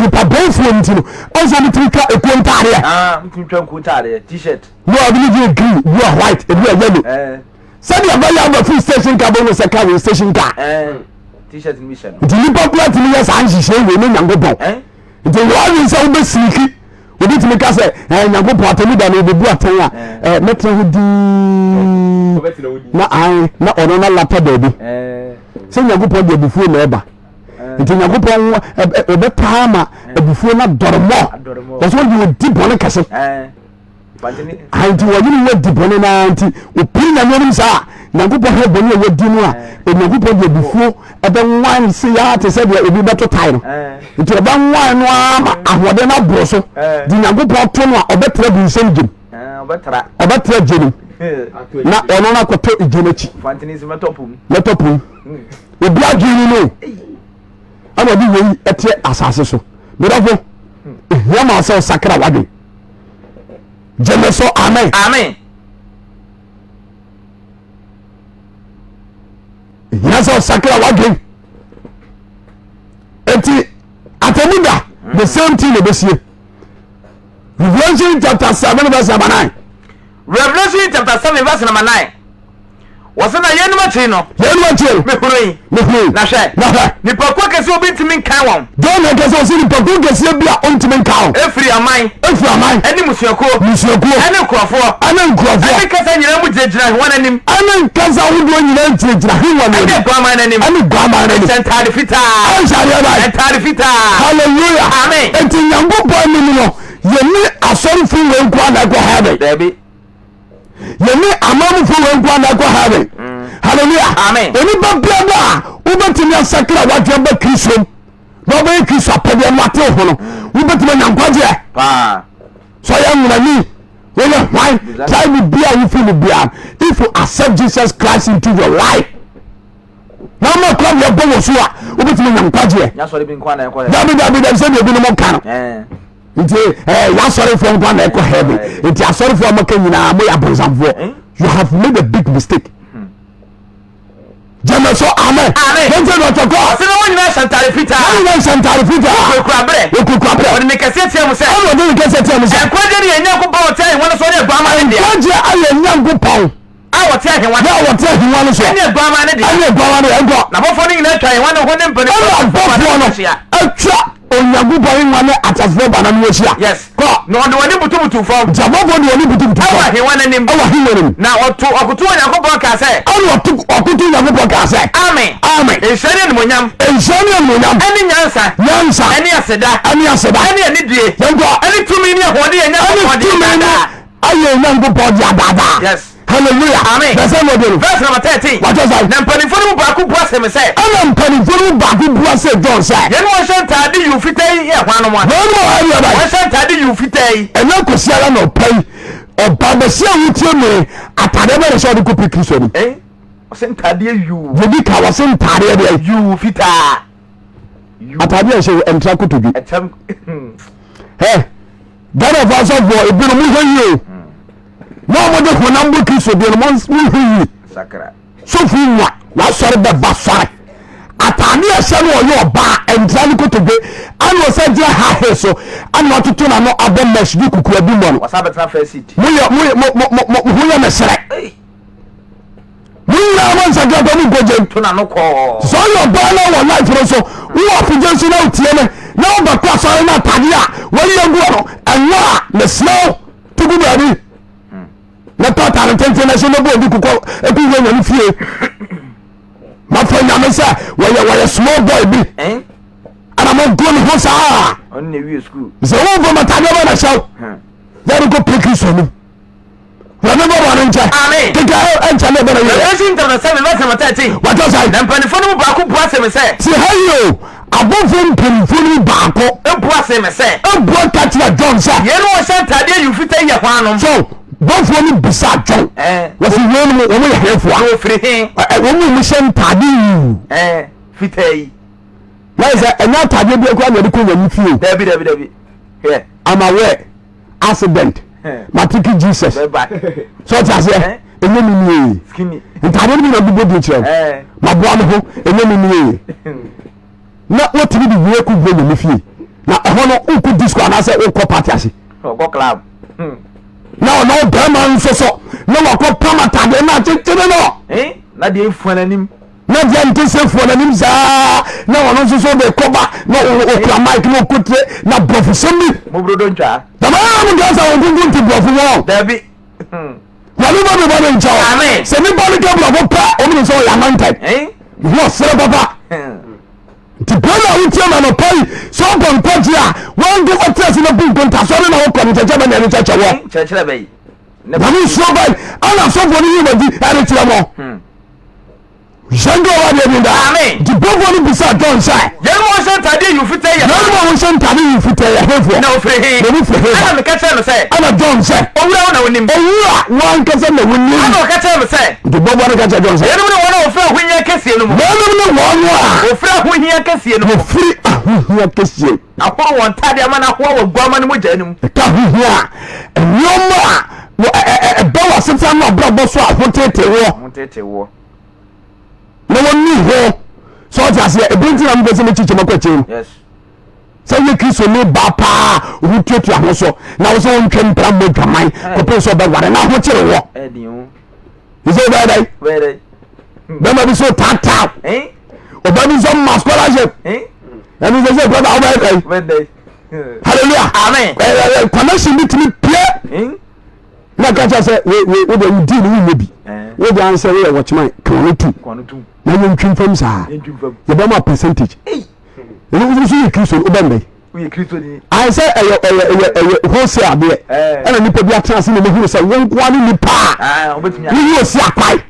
nipa bɔnfoɔ nti no ɔn sɛ wɔn tumi twa ekuo ntaadeɛ. Ah, wɔn tumi twa nkuo ntaadeɛ t-shirt. Wo a ebi yɛ green, ebi yɛ white, ebi yɛ yellow. Eh. Sɛdeɛ ɛbɛyɛ ama firi station car bɛhu sɛ car wɔ station car. Eh. T-shirt ni bi hyɛ no. Nti nipa kura tumi yɛ saa nhyehyɛ wei ne Nyankopɔn. Eh. Nti wɔn adwene sɛ wobɛsiriki obi tumi ka sɛ ɛɛ Nyankopɔn atɛmu da no obebu atɛn a ɛɛ mɛtena ho dii na ae na ɔno na lapa baabi sɛ Nyankopɔn de abufuo na ɛba nti Nyankopɔn ɔbɛtaa ma abufuo no adɔre mɔ wɔsɛ wɔde ɔdi bɔne kɛse. Nti wɔnyene wɔ di bɔne no ara nti ɔpiri nyame anim saa nyankopɔn hwɛ bɔne a wɔdi no a onyankopɔn de abufuo ɛbɛnwan se yaa te sɛ deɛ obi bɛto tae no nti ɔbɛnwan no ara ma ahoɔden no aboro so de nyankopɔn to no a ɔbɛtra bu nsɛm gyem ɔbɛtra gye no na ɔno no akɔtɔ egye no akyi mɛtɔ pum obi adwene no no ɛna ɔde wei ɛteɛ asase so medɔfo ehia ma sɛ ɔsakra wadwen gyeme so amen amen ehia sɛ ɔsakra wadwen eti atemu da the same thing na ebesie Revelation chapter 7 verse number 9 Revelation chapter 7 verse number 9 Wɔse na yeinom akyiri no. Yeinom akyiri no. Mehunui. Mehunui. Na hwɛ. Na hwɛ. Nnipakuo kɛseɛ obi ntumi nkan wɔn. John na ɛkɛsɛ ɔsɛ nnipakuo kɛseɛ bi a ɔntumi nka wɔn. Efiri aman. Efiri aman. Ɛne mmusuakuo. Mmusuakuo. Ɛne nkurɔfoɔ. Ɛne nkurɔfoɔ. Ɛne kasa nyinaa mu gyinagyina wɔn anim. Ɛne nkasa ahodoɔ nyinaa gyinagyina he wɔn anim. Ɛne guaman anim. Ɛne guaman anim. Ɛhyɛ ntaade fitaa. Ɛnhyɛ adeɛ bɛn. Ntaade fitaa. Hallelujah. Amen. Eti Nyankopɔn anim no yɛne asɔrefo wei nko ara na ɛkɔ heaven. Dabi. Yɛne amamufo wei nko ara na ɛkɔ heaven. Hallelujah. Amen. Onipa biara a wobɛtumi asakra wadwene ba Kristo mu na ɔbɛyɛ Kristo apɛdeɛ no ate ho no wobɛtumi anya nkwagyeɛ. Paa. Sɛ ɔyɛ nwonani woyɛ hwan tribe bi a wofi mu biara if you accept Jesus Christ into your life na ɔma kura deɛ bɔ wɔ so a wobɛtumi anya nkwagyeɛ. Dabi dabi dabi sɛdeɛ ebinom ka no. Nti ɛɛ eh, yasɔrefoɔ nko na ɛkɔ heaven nti asɔrefoɔ a maka nyinaa mo yɛ abonsamfoɔ eh? you have made a big mistake. Hmm. Gyeme so amen. Amen. Yɛn ti dɔtɔ kɔ. Ɔsɛ na wɔn nyinaa hyɛ ntaare fitaa. Wɔn nyinaa hyɛ ntaare fitaa. Wɔkurakura berɛ. Wɔkurakura berɛ. Wɔde ne kɛseɛ teɛ mu sɛ. Ɛna wɔde ne kɛseɛ teɛ mu sɛ. Nkwagye ne yɛn Nyankopɔn ɔte ahengua no so ne aguama. dea. Nkwagyeɛ ayɛ Nyankopɔn. A wɔte ahengua no. A wɔte ahengua no soɔ. Ɛne aguaman no dea. Ɛne aguaman no ɛnkɔ. Na abɔfoɔ no nyinaa atwa ahengua no ho ne mpanimfoɔ. Ɛna abɔfoɔ no atwa Onyankopɔn ahengua ne ateasefoɔ baanan no ahyia. Yes. Kɔ. Na wɔde wɔn ani butubutu fam. Nti abɔfoɔ de wɔn ani butubutu fam. Ɛwɔ ahengua no anim. Ɛwɔ ahengua no anim. Na ɔto ɔkoto Onyankopɔn kaa sɛ. Ɛna ɔto ɔkoto Onyankopɔn kaa sɛ. Amen. Amen. Nhyira ne animuonyam. Nhyira ne animuonyam. Ɛne nyansa. Nyansa. Ɛne aseda. Ɛne aseda. Ɛne anidie. Yɛnkɔ. Ɛne tumi ne ahoɔden yɛ Nyankopɔn deɛ. Ɛne tumi ne ayɛ Onyankopɔn deɛ daadaa. Yes. Hallelujah. Amen. Verse number no. Verse number 13. Wàtò sàn. Na mpanimfoɔ no mu baako bua se me sɛ. Ɛna mpanimfoɔ no mu baako bua se John sɛ. Yɛn wɔn hyɛ ntaade yuu fitaa yi yɛ hwan nom a? Wɔn mu a ɛyɛ bɛn. Wɔn hyɛ ntaade yuu fitaa yi. Ɛnyɛ nkosi ara na ɔpa yi ɔba bɛsi a wotie me ataadeɛ bɛ na sɛ ɔde kɔ pi Kristo anim. Eh? Ɔsɛ ntaadeɛ yuu. Yɛdi ka wɔse ntaadeɛ deɛ. Yuu fitaa. Ataadeɛ ɛhyɛ ɛntra kotodwe. Ɛkyɛm. Ɛ Ghana fo asɔfoɔ ebinom mo hwɛ yie o. Mo a mode honam bɔ Kristo deɛ no mo hwɛ yie. Sɔfo nwa wasɔre bɛba sɔre. Ataade a ɛhyɛ no ɔyɛ ɔbaa ɛntra ne kotodwe ɛna ɔsɛ gyina ha he so ɛna watoto n'ano abɔ mesh de kukua bi mmɔ no. Mo yɛ mo yɛ mo mo mo ho yɛ mesrɛ. Mo nyinaa mo nsakra kɔ mo nkɔ gyem. Sɛ ɔyɛ ɔbaa na wɔ life no so wowɔ afogye nso na wotie me na wobɛkɔ asɔre no atade a wɔyi agu hɔ no ɛnwa a mesrɛ wo to gu baabi na tɔ atade tenten na hyɛ na bɔ obi kokɔ ɛkɔ wura nyame fie mafa nyame sɛ wɔyɛ wɔyɛ small boy bi ɛna mogo ne ho saa sɛ womfa matadeɛ bɛ na hyɛw yɛde kɔ pɛ kristo no Nyame bɔ bɔne nkyɛ. Amen. Keka ɛnkyɛ ne bɛrɛ yɛ. Revelation chapter 7 verse number 13. Wàtò sɛ. Na mpanimfoɔ no mu baako bua se me sɛ. Ti ha yi o, abɔfoɔ mpanimfoɔ no mu baako. Ebua se me sɛ. Ebua ka kyerɛ John sɛ. Yeinom a wɔhyɛ ntaadeɛ yuu fitaa yi yɛ hwannom? So bɔfoɔ no bisa John. Ɛɛ. Wɔsi weinom wɔn yɛ hefoɔ? Na wɔfiri he? Ɛ wɔn a wɔhyɛ ntaadeɛ yuu. Ɛɛ fitaa yi. Na yɛ sɛ ɛnyɛ ataadeɛ bi akura na yɛde kɔ nyame fie o. Dabi dabi dabi. Hwɛ. I'm aware. Accident matiki Jesus sɛ ɔte aseɛ ɛnyɛ me nie ntadeɛ no bi na bobɔ din kyerɛ wo maboa me ho ɛnyɛ me nie na wotumi de wie kɔ wura nyame fie na ɛhɔ no wokɔ disco anaasɛ wokɔ party ase na ɔno bɛrima nso so na wakɔ pam atadeɛ no akyekyere no na deɛ efua n'anim na deɛ nte sɛ fua n'anim saa na ɔno nso so de kɔba na ɔkura mic na ɔkɔtire na borɔfo sɛm bi mobrodo ntwa dama mo deɛ sɛ wɔn nkonko nte borɔfo wɔn dabi nyame bɔ me bɔ ne nkyɛw sɛ nipa no ka borɔfo pɛ ɔmo nim sɛ ɔyɛ anointed ho ɔsere papa nti pɛ na wotie ma nɔpa yi sɛ ɔbɔ nkwagye a wankasa te ase na bu nkontasɔre na wokɔ no kyɛkyɛ bɛ na ɛne kyɛkyɛ wɔ nyame nsuo bɛn ana asɔfoɔ no yi wadi ɛde kyerɛ mɔ yɛnde ɔwa deɛ bi daa nti bɔfoɔ no bisa John sɛ yɛn mu wɔhyɛ ntadeɛ yi fitaa yɛ yɛn mu wɔhyɛ ntadeɛ yi fitaa yɛ hefoɔ na ofiri he na ofiri he ɛna meka kyerɛ no sɛ ɛna John sɛ owura wo na wonim owura wankasa na wonim ɛna ɔka kyerɛ no sɛ nti bɔfoɔ no ka kyerɛ John sɛ yɛnom ne wɔn a wɔfiri ahohia kɛseɛ no mu yɛnom ne wɔn a wɔfiri ahohia kɛseɛ no mu wɔfiri ahohia kɛseɛ Ahoro wɔn ntade ama no ahoa wɔ aguamma no mogya no mu. Ɛka ho hia a, nneɛma a ɛba wɔ asetena no abrabɔ so a ho tete woɔ na wɔni ho sɛ ɔte aseɛ ebi nti na mepɛ sɛ mekyikyɛ makɔ akyire no sɛ yɛ kristo ne ba paa ho tuatua ho so na wo sɛ wontwe mpra mmɔ dwaman kɔpem sɛ ɔbɛware na ho kyere wɔ sɛ wobɛyɛ dɛn bɛma bi so taataa ɔba bi nso ma scholarship ɛno sɛ sɛ brother wobɛyɛ dɛn hallelujah amen connection bi tumi pie na ka kyerɛ sɛ wode wodi no wonyɛ bi wode ansɛ woyɛ wɔkyema ka ɔno tu na yɛntwi mfam saa yɛbɛma percentage ɛno nso yɛ kristo wobɛn dɛn ayɛ sɛ ɛyɛ ɛyɛ ɛyɛ ɛyɛ wholesale adeɛ ɛna nipa bi atena ase na ɔmɛhunu sɛ wɔn nkoa ne nipa a woyi osi akwae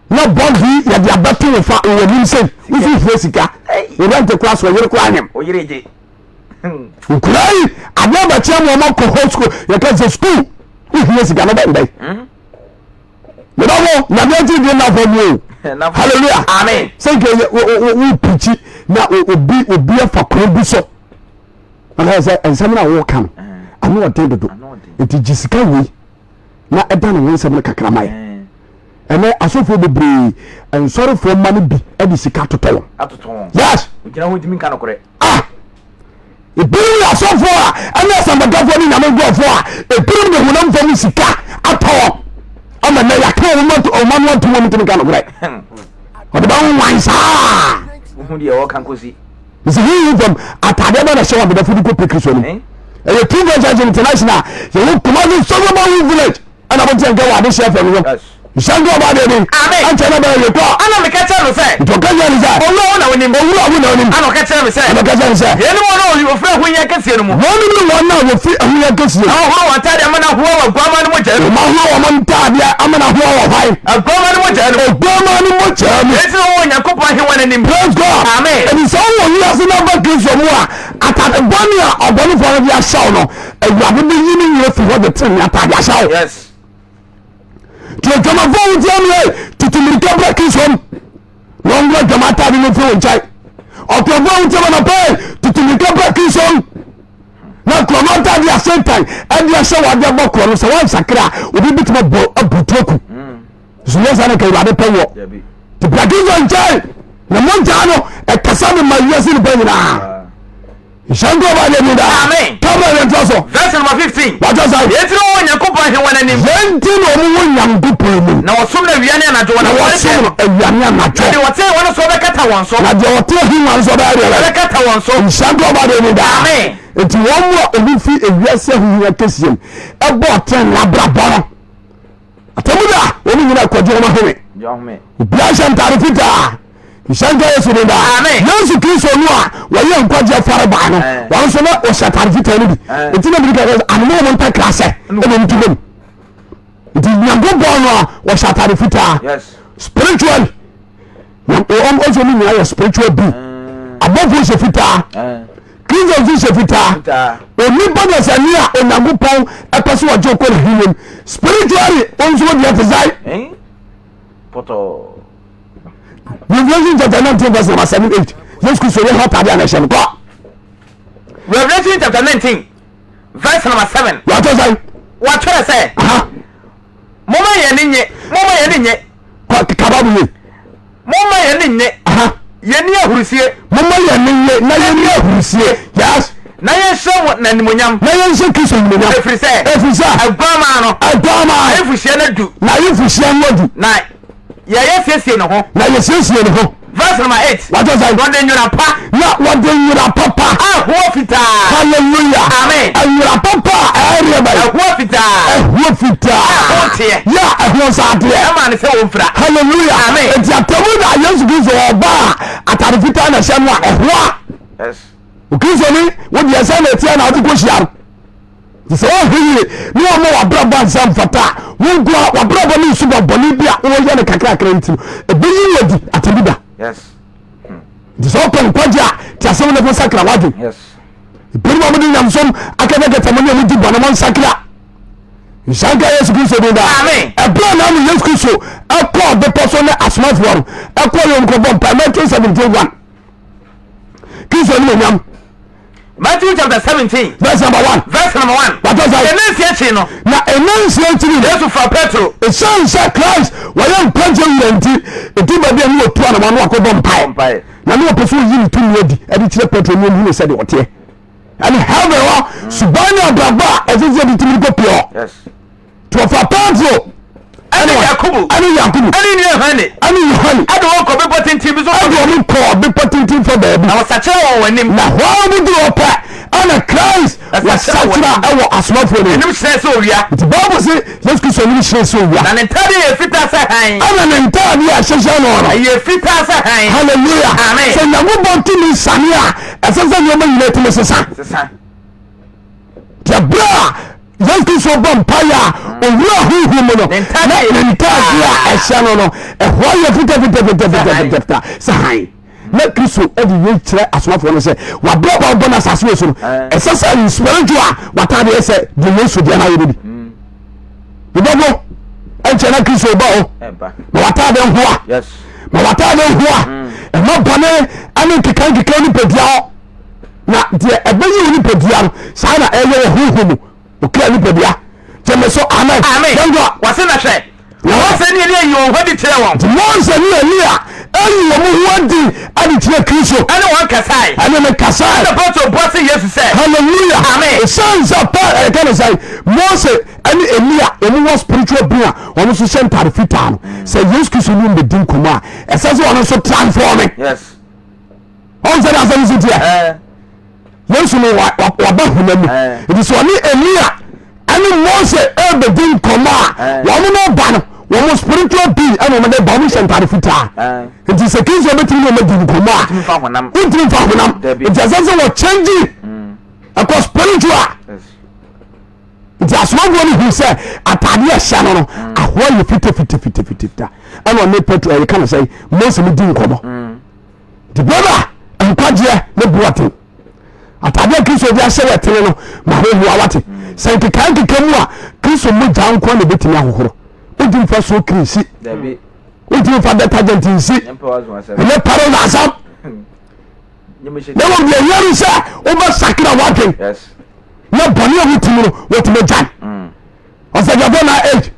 na bɔnd yi yɛde abɛto wo fa wɔ anim sɛ wofi hia sika wo rent kora so ɔyere kora anyam nkura yi adeɛ bɛkyerɛ mu ɔma kɔ hɔ school yɛka sɛ school wohia sika no bɛn bɛn mebɛbɔ nyame akyi deɛ nafɔ mu o hallelujah amen sɛ nka wo pirikyi na obi obi afa kwan bi so ɔka sɛ nsɛm no a wɔka no ano ɔden dodo nti gye sika wei na ɛda ne ho nsɛm no kakra ma yɛ ɛnɛ asɔfoɔ bebree nsɔrefoɔ mma no bi de sika totɔ wɔn yes ah ebinom yɛ asɔfoɔ a ɛne asɛmpakafoɔ ne nyame nkurɔfoɔ a ebinom de honam fam sika atɔ. Ɔbɛpa wɔn ama nɛ yɛaka wɔn ato wɔn ano ato wɔn ntumi ka nokorɛ. Ɔde bɛ nwan saa. Wohu deɛ ɔka nkosi. Sɛ huhu fam ataadeɛ bɛ na hyɛ wɔn abɛdafo de kɔ pɛ Kristo no. Ɛyɛ True Faith Church International yɛwɔ Kumasi Solomon Village. Ɛna mo nkyɛn kɛ wɔ ade hyɛ fam no. Nhyɛ nka ɔba deɛ ni. Amen. Ɛnkyɛ na bɛyɛ yɛ kɔ. Ɛna meka kyerɛ no sɛ. Nti ɔka kyerɛ no sɛ. Owura wo na wonim. Owura wo na wonim. Ɛna ɔka kyerɛ me sɛ. Ɛna ɔka kyerɛ no sɛ. Yeinom wɔn a wɔfiri ahohia kɛseɛ no mu. Wɔnom ne wɔn a wɔfiri ahohia kɛseɛ mu. Na wɔhoro wɔn ntaadeɛ ama no ahoa wɔ aguaman no mogya mu. Wɔn ahoro wɔn ntaadeɛ ama no ahoa wɔ hwan? Aguaman no mogya no mu. Aguaman no mogya mu. Enti na wɔwɔ Onyankopɔn ahengua no anim. Praise God. Amen. Ɛnti sɛ wowɔ wiase na ba Kristo mu a, atade bɔne a ɔbɔnefoɔ no de ahyɛ wo no, Awurade bɛyi ne nyina firi hɔ de tenenee atade ahyɛ wo. Yes. Nti adwamafoɔ wo tiɛ mmerɛ tutu mmirika bra Kristo mu na ɔnwura adwama atade no mfiri wo nkyɛn. Ɔkorɔfoɔ wo tiɛ ma nɔpɛ tutu mmirika bra Kristo mu na korɔno atade a Satan ɛde ahyɛ wɔ ade abɔ korɔ no sɛ wansakra a obi bɛtumi abɔ abutu aku. So yɛ saa na ka Awurade pɛ wɔ. Nti bra Kristo nkyɛn na mogyaa no ɛkasa de ma wiase nipa nyinaa. Nhyɛ nka ɔba deɛ ni daa. Amen. Kabra yɛn to so. Verse number 15. Wàtò sɛ. Yɛn ti na wɔwɔ Nyankopɔn ahengua no anim. Yɛn ti na wɔn wɔ Nyankopɔn anim. Na wɔsom no awia ne anadwo wɔ Na wɔsom no awia ne anadwo. Na deɛ ɔte ahengua no so bɛkata wɔn so. Na deɛ ɔte ahengua no so bɛyɛ deɛ bɛyɛ. Bɛkata wɔn so. Nhyɛ nka ɔba deɛ ni daa. Amen. Nti wɔn mu a wɔn fi ewiase ahohia kɛseɛ mu ɛbɔ ɔtɛn n'abrabɔ no. Atamu da wɔn nyinaa kɔgye wɔn ahome. Obiara hyɛ ntaade fitaa. Nhyɛ nka Yesu din daa. Yesu Kristo no a wɔyɛ nkwagye afɔre baa no, wɔn nso na wɔhyɛ ataade fitaa no bi. Nti na mirika kɛ anoma wɔn ntakra sɛ ɛna wɔn ti bom. Nti Nyankopɔn no a wɔhyɛ ataade fitaa. Spiritually, wɔn nso wɔn nyinaa yɛ spiritual being. Abɔfo hyɛ fitaa. Kristo nso hyɛ fitaa. Onipa na sɛ ne a Onyankopɔn ɛpɛ sɛ ɔgye kɔ n'ahenni mu. Spiritually, wɔn nso wɔn deɛ te sɛ. Revelation chapter 19 verse number 7 8. Yesu Kristo yɛ hɔ ataade a na ɛhyɛ no kɔ. Revelation chapter 19 verse number 7. Wɔatɔ sɛ. Wɔatwerɛ sɛ. Momma yɛn ani nye. Momma yɛn ani nye. Kaba mu ye. Momma yɛn ani nye. Yɛn ni ahurusie. Momma yɛn ani nye na yɛn ni ahurusie. Yes. Na yɛnhyɛ wɔ n'animuonyam. Na yɛnhyɛ Kristo animuonyam. Ɛfiri sɛ. Ɛfiri sɛ. Aguamaa no. Aguamaa. N'ayeforɔhyia no adu. N'ayeforɔhyia no adu. Na yɛyɛ siesie ne ho. Na yɛsiesie ne ho. Verse number 8. Wàtò sɛ. Wɔde nwera pa. Na wɔde nwera papa. Ahoɔ fitaa. Hallelujah. Amen. Nwera papa a ɛyɛ bɛyɛ. Ɛhoɔ fitaa. Ɛhoɔ fitaa. Ɛho teɛ. Yɛ ɛho nsa adeɛ. Ɛma ne sɛ wɔn fira. Hallelujah. Amen. Eti atamu na Yesu Kristo ɔba a atade fitaa na ɛhyɛ no a ɛhoa. Yes. Okristoni wo deɛ sɛ na ɛteɛ na wode kɔhyia no. Nti sɛ woanhwɛ yie ne wɔma w'abrabɔ ansa mfata a, wo nko a w'abrabɔ ne nsuba bɔne bi a woyɛ no kakrakra nti no, ɛbɛyi wo adi atɛbi da. Nti sɛ wopɛ nkwagye a, te asɛm no fo sakra w'adwen. Ebinom a wɔde nyamesom akɛtɛkɛtɛ mo ne ɔmo di bɔne mo nsakra. Nhyira nka Yesu Kristo din daa. Ɛberɛ a na ne Yesu Kristo ɛkɔɔ bepɔ so ne asomafoɔ no ɛkɔɔ yɛ wɔn kɔbɔ mpae Matthew 17:1. Kristo ne onyam. Matthew chapter 17. Verse number 1. Verse number 1. Wàtò sɛ. Ɛnna nsia akyi no. Na ɛnna nsia akyi no. Yesu fa Petro. Esan sɛ Christ wɔyɛ nkwagye wura nti edu baabi a ne wɔtu anamɔ no akɔbɔ mpae. Na ne wɔpɛ sɛ oyi ne tumi adi ɛde kyerɛ Petro ne ɔmu ne sɛdeɛ ɔteɛ. Ɛne heaven hɔ suban ne abrabɔ a ɛsɛ sɛ ɛde tumi kɔ pie hɔ. Nti ɔfa Petro ɛne Yakobo ɛne Yakobo ɛne ne Yohane ɛne Yohane ɛde wɔn kɔ bepɔ tenten bi so ɛde wɔn kɔ bepɔ tenten fɛ baabi na wɔsakyera wɔn wɔn anim na hɔ a wɔn di hɔ pɛ ɛna Christ wɔsakyera ɛwɔ asomafoɔ no anim hyerɛn sɛ owia. Nti Bible se Yesu Kristo anim hyerɛn sɛ owia na ne ntadeɛ yɛ fitaa sɛ hann ɛna ne ntadeɛ a ɛhyehyɛ no no ɛyɛ fitaa sɛ hann. Hallelujah. Amen. Sɛ Nyankopɔn tumi sane a ɛsɛ sɛ nneɛma nyinaa tumi sesa. Sesa. Nti ɛberɛ a Yesu Kristo bɔ mpaeɛ a owura honhom mu no na ne ntadeɛ a ɛhyɛ no no ɛhɔ yɛ fitafitafitafitafita sɛ hann. Na Kristo de yei kyerɛ asomafoɔ no sɛ wabrɛ bɔ ɔbɔ no asase wɔ so no ɛsɛ sɛ spiritual a watadeɛ sɛ deɛ Yesu deɛ no ayɛ no bi. Bibɔbɔ ɛnkyɛ na Kristo ba hɔ ma watadeɛ nhoa ma watadeɛ nhoa ɛma bɔne ɛne nkeka nkeka nipadua hɔ. Na deɛ ɛbɛyɛ wo nipadua no saa na ɛyɛ wɔ honhom mu okra nipadua gyeme so amen. Amen. Yɛnkɔ. Wɔse na hwɛ, Mose ne Elia yi wɔn ho adi kyerɛ wɔn. Nti Mose ne Elia ayi wɔn ho adi ade kyerɛ Kristo. Ɛne wɔn kasae. Ɛne ne kasae. Ɛna Petro bua se Yesu sɛ. Hallelujah. Amen. Ɛsiane sɛ pa ɛka ne sɛ Mose. ɛne Elia wɔn wɔ spiritual being a wɔn nso hyɛ ntaade fitaa no sɛ Yesu Kristo ne wɔn bɛdi nkɔmmɔ a ɛsɛ sɛ wɔn nso transform. Yes. Ɔn sɛ de asɛm si teɛ. Yesu no waba honam mu. Nti sɛ ɔne Elia ɛne Mose ɛbɛdi nkɔmmɔ a wɔn no ba no wɔn spiritual being ɛna wɔn de ba wɔn hyɛ ntaade fitaa. Nti sɛ Kristo bɛtumi ne wɔn adi nkɔmmɔ a wontumi nfa honam. Nti ɛsɛ sɛ wɔ change ɛkɔ spiritual. Nti asomafoɔ no hu sɛ ataadeɛ ɛhyɛ no no mm. ahoa yɛ fitafitafitafita ɛna ɔne Petro ɛyɛ ka no sɛ Mose no di nkɔmmɔ. Nti brɔda nkwagyeɛ ne boɔten ataadeɛ Kristo de ahyɛ wɔ ɛtene no ma hohoa wate sɛ nkeka nkeka mu a Kristo mogya nko na ɛbɛtumi ahohoro. Wontumi fa so kiri nsi. Wontumi fa detergent nsi. Ɛnyɛ paro na asam. Na mmom deɛ ɛhia ne sɛ wobɛsakra w'adwen na bɔne a wotumi no wotumi gyae mm. ɔsɛgyafo na age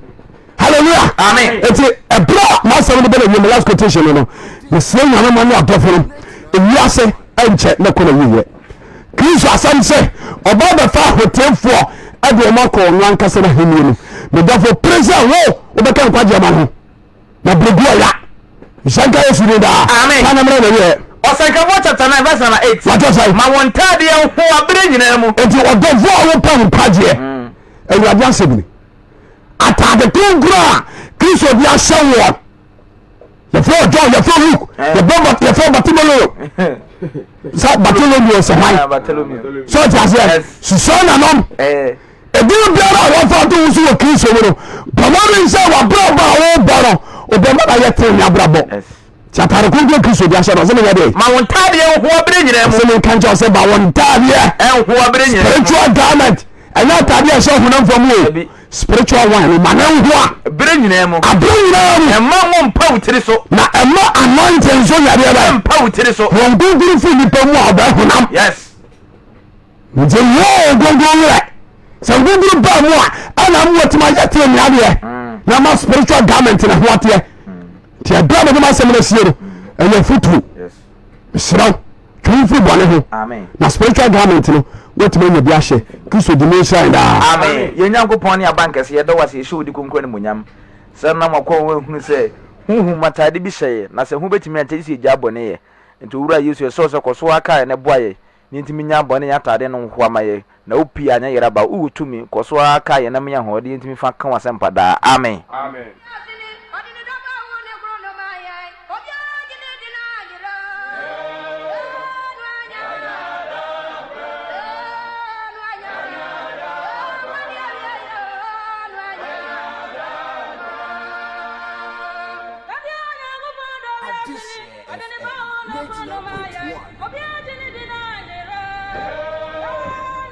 hallelujah amen eti ɛberɛ a m'asɛm no bɛna wiem last quotation no no yɛsrɛ nyame ma ne adɔfo no ewiase ɛnkyɛ na kɔ na wieɛ kristo asɛm sɛ ɔba bɛfa ahotefoɔ ɛde wɔn akɔ ɔno ankasa no ahenni no medɔfo pere sɛ wo wobɛka nkwagyeɛ ma ho Na beregu ɔya. Nhyira nka Yesu din daa. Amen. Fa na mmra na wiɛ. Ɔsɛnkafo chapter 9 verse number 8. Wate sɛn? Ma wɔn ntaadeɛ nhoa berɛ nyinaa mu. Enti ɔdɔfoɔ a wopɛ nkwagyeɛ, mm. Awurade asɛm ni. Ataade kronkron a Kristo de ahyɛ woɔ. Yɛfrɛ wɔ John, yɛfrɛ Luke, eh. yɛfrɛ Bartimaeus. Sɛ Bartolomeo sɛ hwan? Sɛ ɔte aseɛ? Susua nanom. Eh. Edin biara a wɔfa ato wo so wɔ Kristo mu no, bɔ mmɔden sɛ w'abrabɔ a wobɔ no, wobɛma no ayɛ tenenee abrabɔ. Ti atare kronkron Kristo de ahyɛ no, ɔsɛ menyɛ dɛ. Ma wo ntaadeɛ nhoa bere nyinaa mu. Ɔsɛ menka nkyerɛ sɛ ma wo ntaadeɛ nhoa bere nyinaa mu. Spiritual garment, ɛnyɛ ataadeɛ a ɛhyɛ honam fam o. Spiritual one no, ma no nhoa. Bere nyinaa mu. Abere nyinaa mu. Ɛmma ngo mpa wo tiri so. Na ɛmma anointing nso yadeɛ bɛn. Mpa wo tiri so. Wɔn kronkron firi nipa mu a ɔbɛn honam. Yes. Nti wo nkonkron werɛ sɛ nkonkron baa mu a ɛna mu wɔtumi ayɛ tene nea adeɛ mm. na ma spiritual garment na ho ateɛ nti ɛberɛ a mede m'asɛm no asie no ɛyɛ fotuo mesrɛ wo twe wo firi bɔne ho na spiritual garment no woatumi anya bi ahyɛ kristo di mu nhyira daa amen yɛn nyankopɔn ne abankɛse yɛdɔ wase yɛhyɛ wo di kronkron animonyam sɛ nam akɔ wo ahunu sɛ honhom atade bi hyɛ yɛ na sɛ ho bɛtumi ankyɛ gye sɛ yɛgyaa bɔne yɛ nti owura yesu yɛsrɛ wo sɛ kɔ so ara kae na boa yɛ Ne nti menya bɔne yɛ atade no nhoa ma yɛ na wo pii anyɛ yera ba wo wɔ tumi kɔ so ara kae yɛn na menya ahoɔden yɛntumi fa ka w'asɛmpa daa amen. Amen.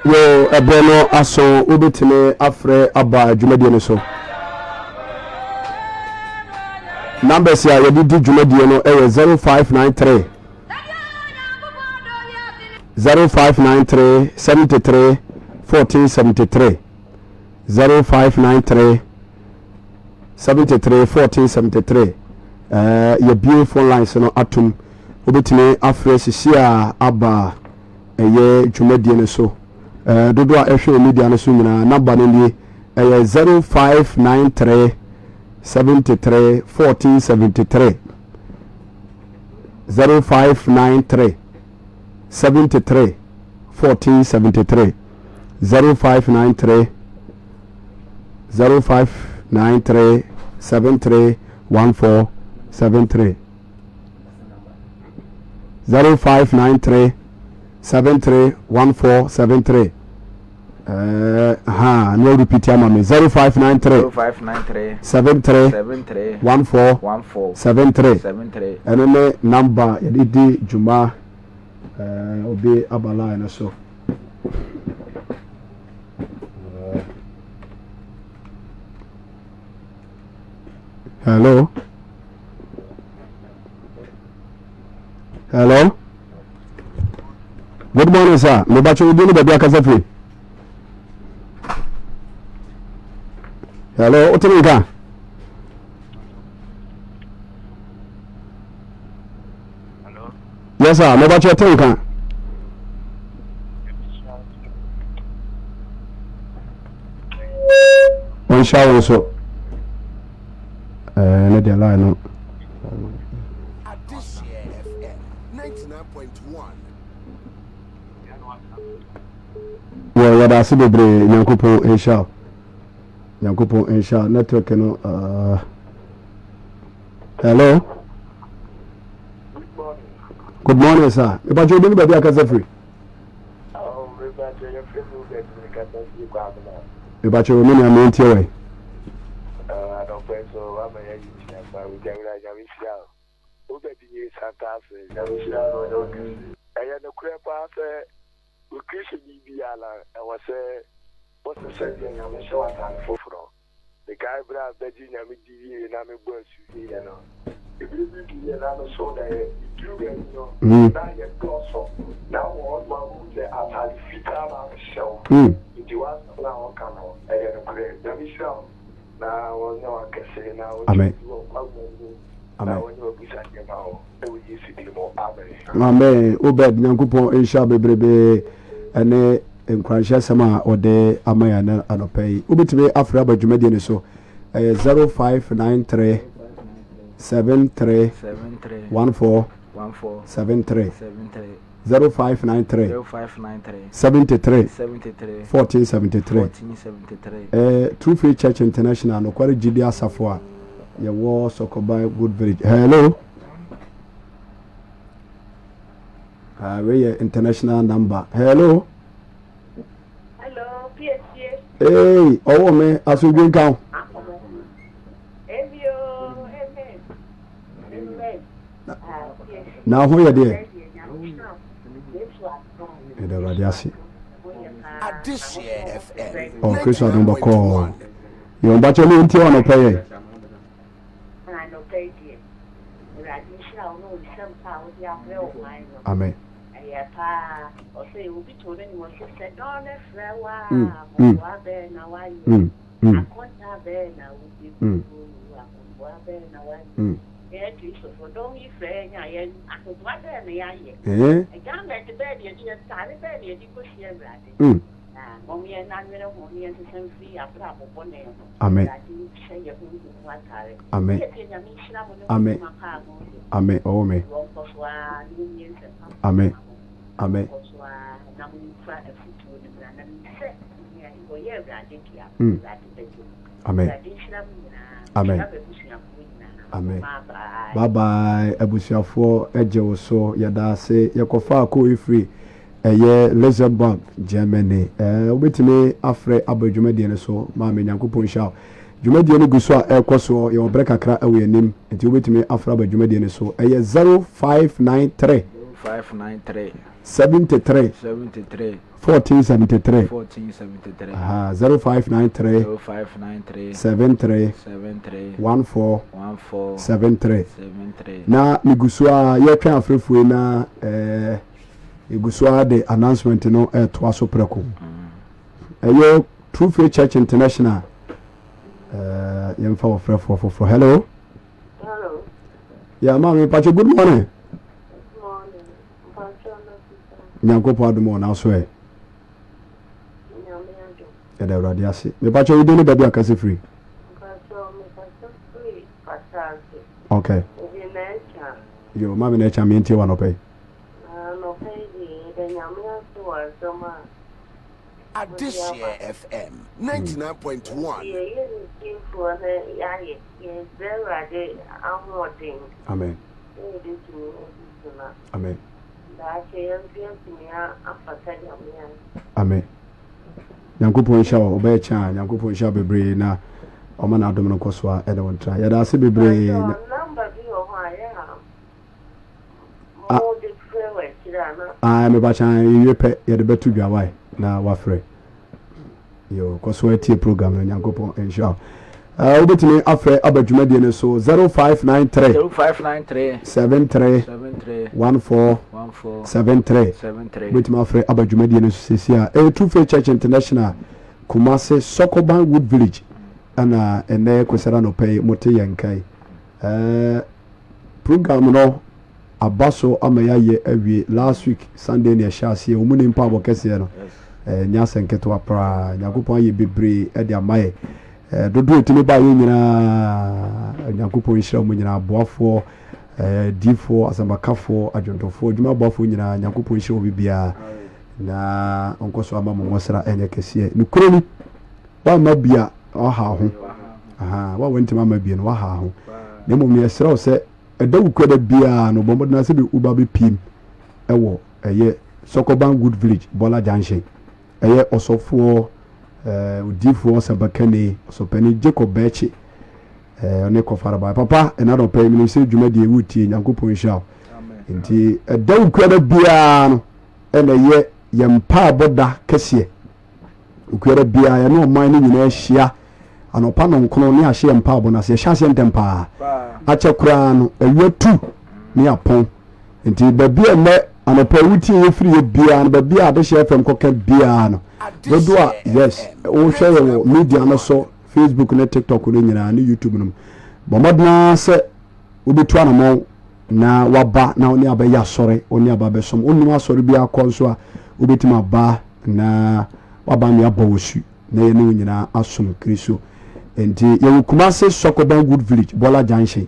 Yo, ɛberɛ no aso wobɛtumi afrɛ aba dwumadie no so. Numbers a yɛde di dwumadie no yɛ 0593 0593 73 1473 0593 73 14 73 ɛɛ yɛbie phone lines no atom wobɛtumi afrɛ sisi a aba ɛyɛ dwumadie no so ɛɛ dodoɔ a ɛhwɛ media no so nyinaa namba no nie ɛyɛ 0593 73 14 73 0593 73 14 73 0593 0593 73 14 73 0593 73 14 73 uh, ha na repeat ama me 0593 0593 73 73 14 14 73 73 ɛno ne number yɛde di dwuma uh, obi aba line no so Hello. Hello. Good morning, sir. Me bacho odi ne baabi akasa firi. Hello, o tumi nka. Yes, sir. Me bacho te nka. Ɔnhyira wo nso. Ɛɛ ne deɛ line no. Yɛ yɛda ase bebree Nyankopɔn nhyira wo. Nyankopɔn nhyira wo. Network no uh, Hello. Good morning sir. Mepa kyɛ obi ne baabi akasa firi. Mepa kyɛ omi nea mentie wɛ. Anɔpɛ so wama yɛ yi tia pa wogya wura nyame hyira wo wobɛdi nye santa ase nyame hyira no ɔnyɛ wo kɛse ɛyɛ nokorɛ paa sɛ wo kristoni biara ɛwɔ sɛ wosesɛ deɛ nyame hyɛ wo atade foforɔ Mekae bere a mebɛgyee Nyame di wiei na mebɔɔ asu wieeɛ no, bere bi duiɛ na meso daeɛ. Meduruu baabi no, na yɛdɔɔso. Na wɔ hɔ nom a wohu sɛ ataade fitaa na mehyɛ wo. Nti w'asɛm no a woka no, ɛyɛ nokorɛ. Nyame nhyira wo na ɔnyɛ wo akɛse na ɔnkyerɛ wo wɔ nkwa mu na ɔnyɛ w'abusadeɛ ma wo wɔ Yesu din mu. Amen. Amen Obed Nyankopɔn nhyira wo bebrebe ɛne nkuranhyɛsɛm a ɔde ama yɛn ɛnɛ anɔpa yi. Wobɛtumi afrɛ aba dwumadie no so ɛyɛ 0593 73 14 73 0593 73 1473 eh, True Faith Church International nokware gyidi asafo a yɛwɔ Sɔkɔban Good Village. Hello. Ah, wei yɛ international number. Hello. Hello, PSA. Hey, ɔwɔ me asomdwe nka wo. Na ho yɛ deɛ. Ɛda Awurade ase. Ɔ Kristo adom bɔkɔɔ. Yɛn bakyɛ ne nti ɔnɔpɛ yɛ. Na anɔpa yi deɛ, Awurade nhyira wo ne wo nsɛm pa a wode abrɛ ɔman no. Amen. Ɛyɛ paa. Ɔsɛ obi too ne nnwom ɔsɛ sɛ dɔn no frɛ wo a, ahoboa bɛn na woayɛ? Akontaa bɛn na wobɛbu? Ahoboa bɛn na woayɛ? Yɛn Kristofo, dɔn yi frɛ yɛn a, yɛn ahoboa bɛn na yɛayɛ? Garment bɛn na yɛde, ntaade bɛn na yɛde kɔhyia Awurade? Na mom yɛn nna nwene ho na yɛnsesa mfiri yɛn abrabɔ bɔne ho. Amen. Awurade nhyɛ yɛn honhom mu atare. Amen. Yɛtie Nyame nhyira mo ne mo Amen. nnwuma pa a moreyɛ. Amen. Ɔwɔ me. Wɔn nkɔ so ara na wɔnwie nsɛmpa no Amen. ma mo. Amen. Wɔnkɔ so ara na momfa afotuo no mmra na menim sɛ nea wɔyɛ Awurade dea no, Awurade bɛgye mo. Amen. Awurade nhyira mo nyinaa. Amen. Mehyira m'abusuafoɔ nyinaa. Amen. Bye bye. Bye bye abusuafoɔ gye wo so yɛda ase yɛkɔfaa kɔɔ efiri Ɛyɛ Luxembourg, Germany. Ɛɛ, wobɛtumi afrɛ aba dwumadie no so. Maame, Nyankopɔn nhyira wo. Dwumadie no gu so a ɛrekɔ soɔ. Yɛwɔ berɛ kakra wɔ yɛn anim, nti wobɛtumi afrɛ aba dwumadie no so. Ɛyɛ 0593. 0593. 73. 73. 1473. 1473. Aha, 0593. 0593. 73. 73. 14. 14. 73. 73. Na megu so a yɛtwɛn afrɛfoɔ yi na ɛɛ. Yɛgu so ara de announcement no retoa so prɛko. Ɛyɛ True Faith Church International. Uh, yɛmfa wɔfrɛfoɔ foforɔ. Hello. Hello. Yeah, maame mpakyɛ good morning. Good morning. Mpakyɛ na sisa. Nyankopɔn adom wɔ n'aso ɛ. Nyame adom. Yɛda Awurade ase. Mepakyɛ wo din ne baabi akasa firi. Mpakyɛ mekasa firi Pakyase. Okay. Ebi na ɛkya. Yo, maame na ɛkya me ntie wa nɔpɛ yi. Na anɔpa yi deɛ yɛda Nyame ase wɔ asɛm a mode aba. Adehyeɛ FM 99.1. Nti yɛyɛ ne tiefoɔ na yɛayɛ, yɛsrɛ Awurade ahoɔden Amen. sɛ yɛbɛtumi adi so na Amen. daakye yɛn nso yɛatumi afata Nyame ayɛ. Amen. Nyankopɔn nhyira wo ɔbɛyɛ kyɛn a Nyankopɔn nhyira wo bebree na ɔma n'adom no nkɔ so a ɛne wo ntra. Yɛda ase bebree. Mpakyɛw number bi wɔ hɔ a yɛ a Ah. Ah, me bacha yɛwie pɛ yɛde bɛto dwa wae na wafrɛ. Yo, kɔ so atie program no Nyankopɔn nhyira wo. Uh, wobɛtumi afrɛ aba dwumadie no so 0593 0593 73 73 14 14 73 73 wobɛtumi afrɛ aba dwumadie no so sɛsi a ɛyɛ True Faith Church International Kumase Sokoban Wood Village ɛna ɛnɛ Kwasiada anɔpa yi mote yɛn nkae. Uh, Program no aba so ama yɛayɛ awie last week Sunday na yɛhyɛ aseɛ wɔn ni mpaabɔ kɛseɛ no ɛnyɛ asɛ nketewa koraa Nyankopɔn ayɛ bebree de ama yɛ. Eh, dodoɔ ɛtumi ba yɛ nyinaa, Onyankopɔn nhyira mu nyinaa, aboafoɔ, eh, diifoɔ, asɛmpakafoɔ, adwontofoɔ, adwuma aboafoɔ nyinaa, Nyankopɔn nhyira obi biara na ɔnkɔ so ama mo nwɔsra ɛnyɛ kɛseɛ. Nokorɛ ni, woamma bi a waha ho, aha, wo a wantumi amma bi no waha ho. Na mmom no yɛsrɛ wo sɛ ɛda wo kuada biara no bɔ mmɔden sɛ bi woba bɛpiem ɛwɔ ɛyɛ Sɔkɔban Wood Village, Bɔla Junction. Ɛyɛ ɔsɔfoɔ, eh, odiyifoɔ, ɔsɛmpakani, ɔsɔpanin Jacob Bɛɛkye, eh, ɔne kɔfaraba. Papa, ɛna anɔpa yi menim sɛ dwumadie wotie, Nyankopɔn nhyira wo. Nti ɛda wo kuada biara no ɛna ɛyɛ yɛn mpaebɔ da kɛseɛ. Okuada biara yɛne ɔman no nyinaa hyia anɔpa nɔnkono ne ahyɛ yɛn mpaebɔ no ase. Yɛhyɛ aseɛ ntɛm paa. Akyɛ koraa no awia tu ne apɔn. Nti baabi a nnɛ anɔpa yi wotie yɛ firi yɛ biara no, baabi a Adehyeɛ FM kɔka biara no, dodoɔ a yes wohwɛ yɛ wɔ media no so, Facebook ne TikTok no nyinaa ne YouTube no mu, bɔ mmɔden ara sɛ wobɛtu anamɔn na waba na wo ne abɛyɛ asɔre, wo ne aba bɛsom. Wonnim asɔre bi akɔ nso a, wobɛtumi aba na waba ne abɔ wo su na yɛne wo nyinaa asom Kristo. Nti yɛwɔ Kumase Sɔkɔban Wood Village, Bɔla Junction.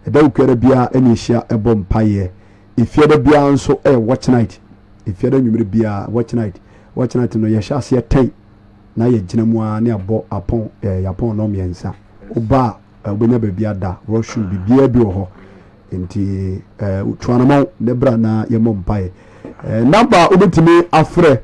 Ɛda Okuada biara ɛne yɛhyia ɛbɔ mpaeɛ. Efiada biara nso ɛyɛ watch night. Efiada nwumere biara watch night. Watch night no yɛhyɛ aseɛ tɛn na yɛgyina mu ara ne abɔ apɔn ɛɛ yɛapɔn nnɔn mmiɛnsa. Woba a wobɛnya baabi ada, washroom biribiara bi wɔ hɔ. Nti ɛɛ tu anamɔn ne bra na yɛmmɔ mpaeɛ. Ɛɛ number a wobɛtumi afrɛ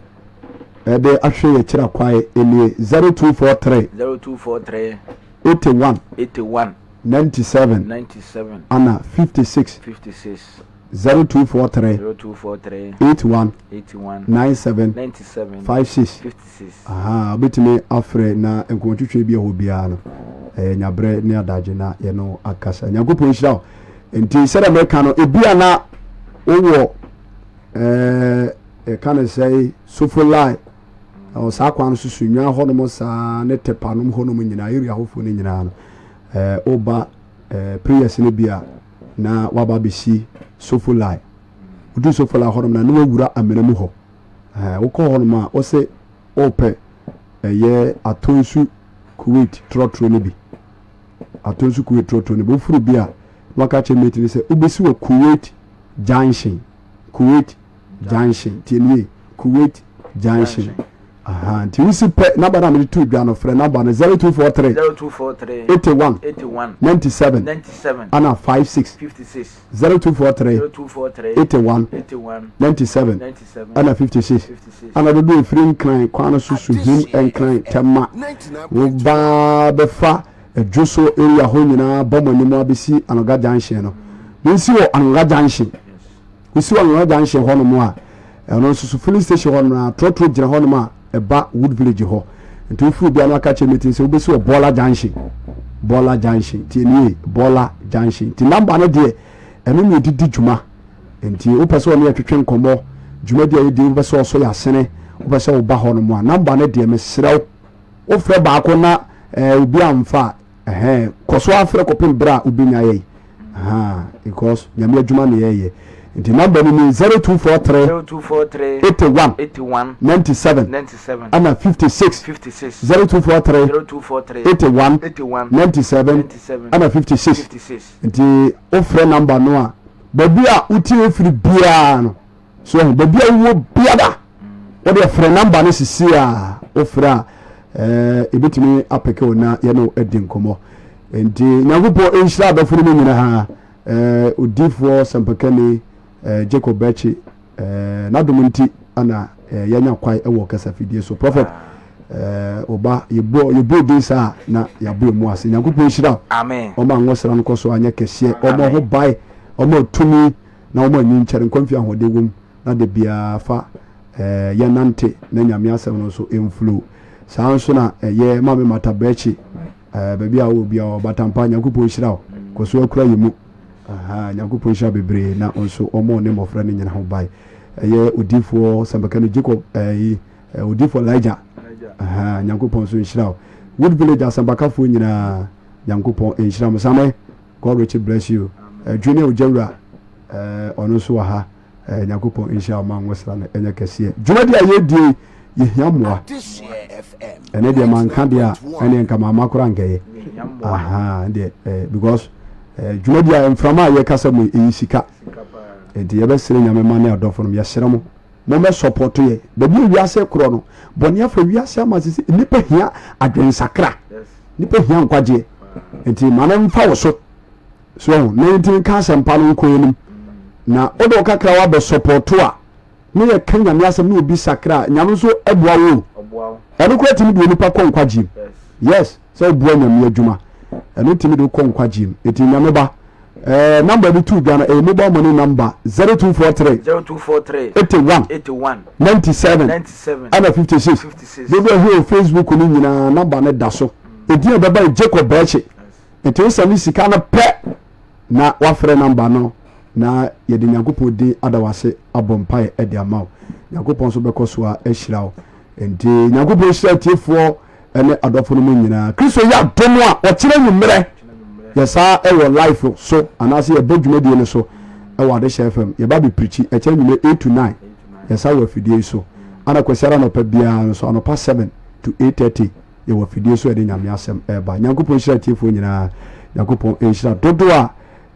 ɛde ahwɛ yɛ kyerɛ akwae ɛnie 0243 0243 81 81 97 97 ana 56 56 0243 0243 81 81 97 97 56 56. Aha, wobɛtumi afrɛ na nkɔmmɔtwetwe bi a ɛwɔ biara no, ɛyɛ nyaberɛ ne adagye na yɛne wo akasa. Nyankopɔn nhyira wo. Nti sɛdeɛ meka no, ebi a na wowɔ ɛɛ yɛka no sɛ sofolai ɛwɔ saa kwan no so so nwan hɔnom saa ne tɛpanom hɔnom nyinaa area hɔfoɔ no nyinaa no eh, woba eh, prayers no bi a na waba abɛsi Sofolai. Wodu Sofolai hɔnom na ne wawura amena mu hɔ. Eh, wokɔ hɔnom a wose wopɛ ɛyɛ Atonsu Kuwait trɔtrɔ no bi. Atonsu Kuwait trɔtrɔ no bi. Woforo bi a na waka kyerɛ mate no sɛ wobɛsi wɔ Kuwait Junction. Kuwait Junction. Tie nie, Kuwait Junction. Aha, nti wosi pɛ naba no a mede to dwa no frɛ naba no 0243 0243 81 81 97 97 ana 56 56 0243 0243 81 81 97 97 ana 56 56 ana dodo efiri nkran kwan no so suhum nkran tɛma wobaa bɛfa adwo so area hɔ nyinaa bɔ mo anim abɛsi Anoga junction no monsi wɔ Anoga junction Wosi Ɔnwera junction hɔnom a, ɛno nso so filling station hɔnom na trɔtrɔ gyina hɔnom a ɛba Wood Village hɔ. Nti wofiri obi ano aka kyerɛ meeting sɛ wobɛsi wɔ Bɔla junction. Bɔla junction. Nti nie Bɔla junction. Nti namba no deɛ ɛno na yɛde di dwuma. Nti wopɛ sɛ ɔne yɛtwetwe nkɔmmɔ, dwumadi a yɛdi wopɛ sɛ ɔsɔ yɛ asene, wopɛ sɛ woba hɔnom a, namba no deɛ mesrɛ wo, wofrɛ baako na eh, obi amfa a, Ɛhɛn, kɔ so ara frɛ kɔpem berɛ a wobɛnya yɛn. Ahaa, because Nyame adwuma na yɛyɛ. Nti number no nie, 0243 0243 81 81 97 97 ɛna 56. 56 0243 0243 81 81 97 97 ɛna 56. 56. Nti wofrɛ number no a, baabi a wotie firi biara no, So wahu? Baabi a wowɔ biara, wode frɛ namba no sisi a wofrɛ a ɛɛ ebetumi apɛkɛ wo na yɛne wo adi nkɔmmɔ. Nti Nyankopɔn nhyira adɔfo no mu nyinaa. Ɛɛ odiifoɔ sɛmpakani ɛɛ Jacob Bɛkyi ɛɛ n'adom nti ana ɛɛ yɛanya kwae wɔ kasafidie so. Prophet ɛɛ ɔba yɛbɔ yɛbɔ din saa na yɛabɔ emu ase. Nyankopɔn nhyira wo. Amen. Ɔma ngosra no kɔ so anyɛ kɛseɛ. Ɔma ho bae. Ɔma tumi. na wɔn anyi nkyɛre nkwa mfie ahoɔden wom na da biara fa eh, yɛ nante na Nyame asɛm no nso mflow. Saa nso na ɛyɛ Maame Martha Berkyi eh, baabi a wɔ biara Ɔbatampa Nyankopɔn nhyira wo, kɔ so akura yɛ mu. Aha, Nyankopɔn nhyira bebree na nso ɔmɔ ne mmɔfra no nyina ho ban. Ɛyɛ odifoɔ sɛmpakani Jacob eh, eh, odifoɔ Elijah. Aha, Nyankopɔn nso nhyira wo. Wood Village asɛmpakafoɔ nyinaa Nyankopɔn nhyira mo. Same. God richly bless you. Eh, Junior Ojawura, eh, ɔno nso wɔ ha. Eh, Nyankopɔn nhyira ɔma nwosra no ɛnyɛ kɛseɛ. Dwumadi a yɛdie yɛhia mmoa. Ɛnɛ deɛ manka deɛ a ɛneɛ nka mamma koraa nkɛyɛ. Ahaa deɛ eh, because eh, dwumadi a mframa a yɛkasa mu yi ɛyɛ sika. Nti yɛbɛsrɛ Nyame ma ne adɔfo nom yɛsrɛ mo mommɛ support yɛ. Baabi a wiase korɔ no bɔne afa wiase ama sisi nnipa hia adwensakra. Nnipa hia nkwagyeɛ. Nti ma no mfa wo so. So na yɛntumi nka asɛmpa no nkɔ anim. Na wode wo kakra wabɛ support a ne yɛ ka Nyame asɛm ne obi sakra a, Nyame nso boa wo o. Ɛno koraa tumi de onipa kɔ nkwagyeɛ mu. Yes, sɛ woboa Nyame adwuma, ɛno tumi de wokɔ nkwagyeɛ mu. Eti Nyame ba, eh, number bi to dwa no, ɛyɛ mobile money number 0243 0243 81 81 97 97 ɛna 56. 56. Dodoɔ ɛhwɛ wɔ Facebook no nyinaa number no da so. Edin a ɛbɛba yɛ Jacob Bɛɛkye. Nti wosɛne sika no pɛ na wafrɛ number no na yɛde Nyankopɔn din ada wo ase abɔ mpaeɛ de ama wo. Nyankopɔn nso bɛkɔ so a ahyira wo. Nti Nyankopɔn nhyira atiefoɔ ne adɔfo no mu nyinaa. Kristo yɛ adom a ɔkyerɛ nwummerɛ yɛsaa ɛwɔ life so anaasɛ yɛbɛ dwumadie no so ɛwɔ Adehyɛ FM. Yɛba bɛpirikyi ɛkyɛ nwummerɛ 8 to 9 yɛsa wɔ afidie yi so. Ana Kwasiara anɔpa biara nso anɔpa 7 to 8:30 yɛwɔ afidie so yɛde Nyame asɛm ɛreba. Nyankopɔn nhyira atiefoɔ nyinaa. Nyankopɔn nhyira dodoɔ a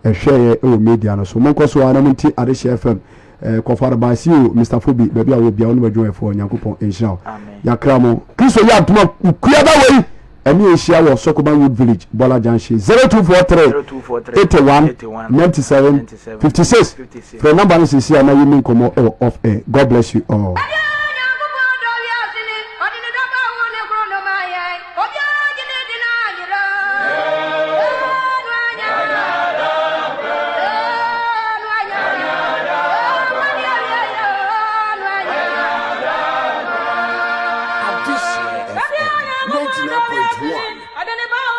ɛhwɛeɛ wɔ media no so. Monkɔ so ara na montie Adehyeɛ FM. Eh, Kɔfar by CEO Mister Fobi, baabi a wɔ bia wo ne w'adwumayɛfoɔ, Nyankopɔn nhyira wo. Yɛakra mo. Kristo yɛ adom a Kuada wei ɛne yɛnhyia wɔ Sokoban Wood Village, Bɔla Junction, 0243 81 97 56. Frɛ number no seesei a na yɛnni nkɔmmɔ wɔ off air. God bless you all. Adesua FM 99.1.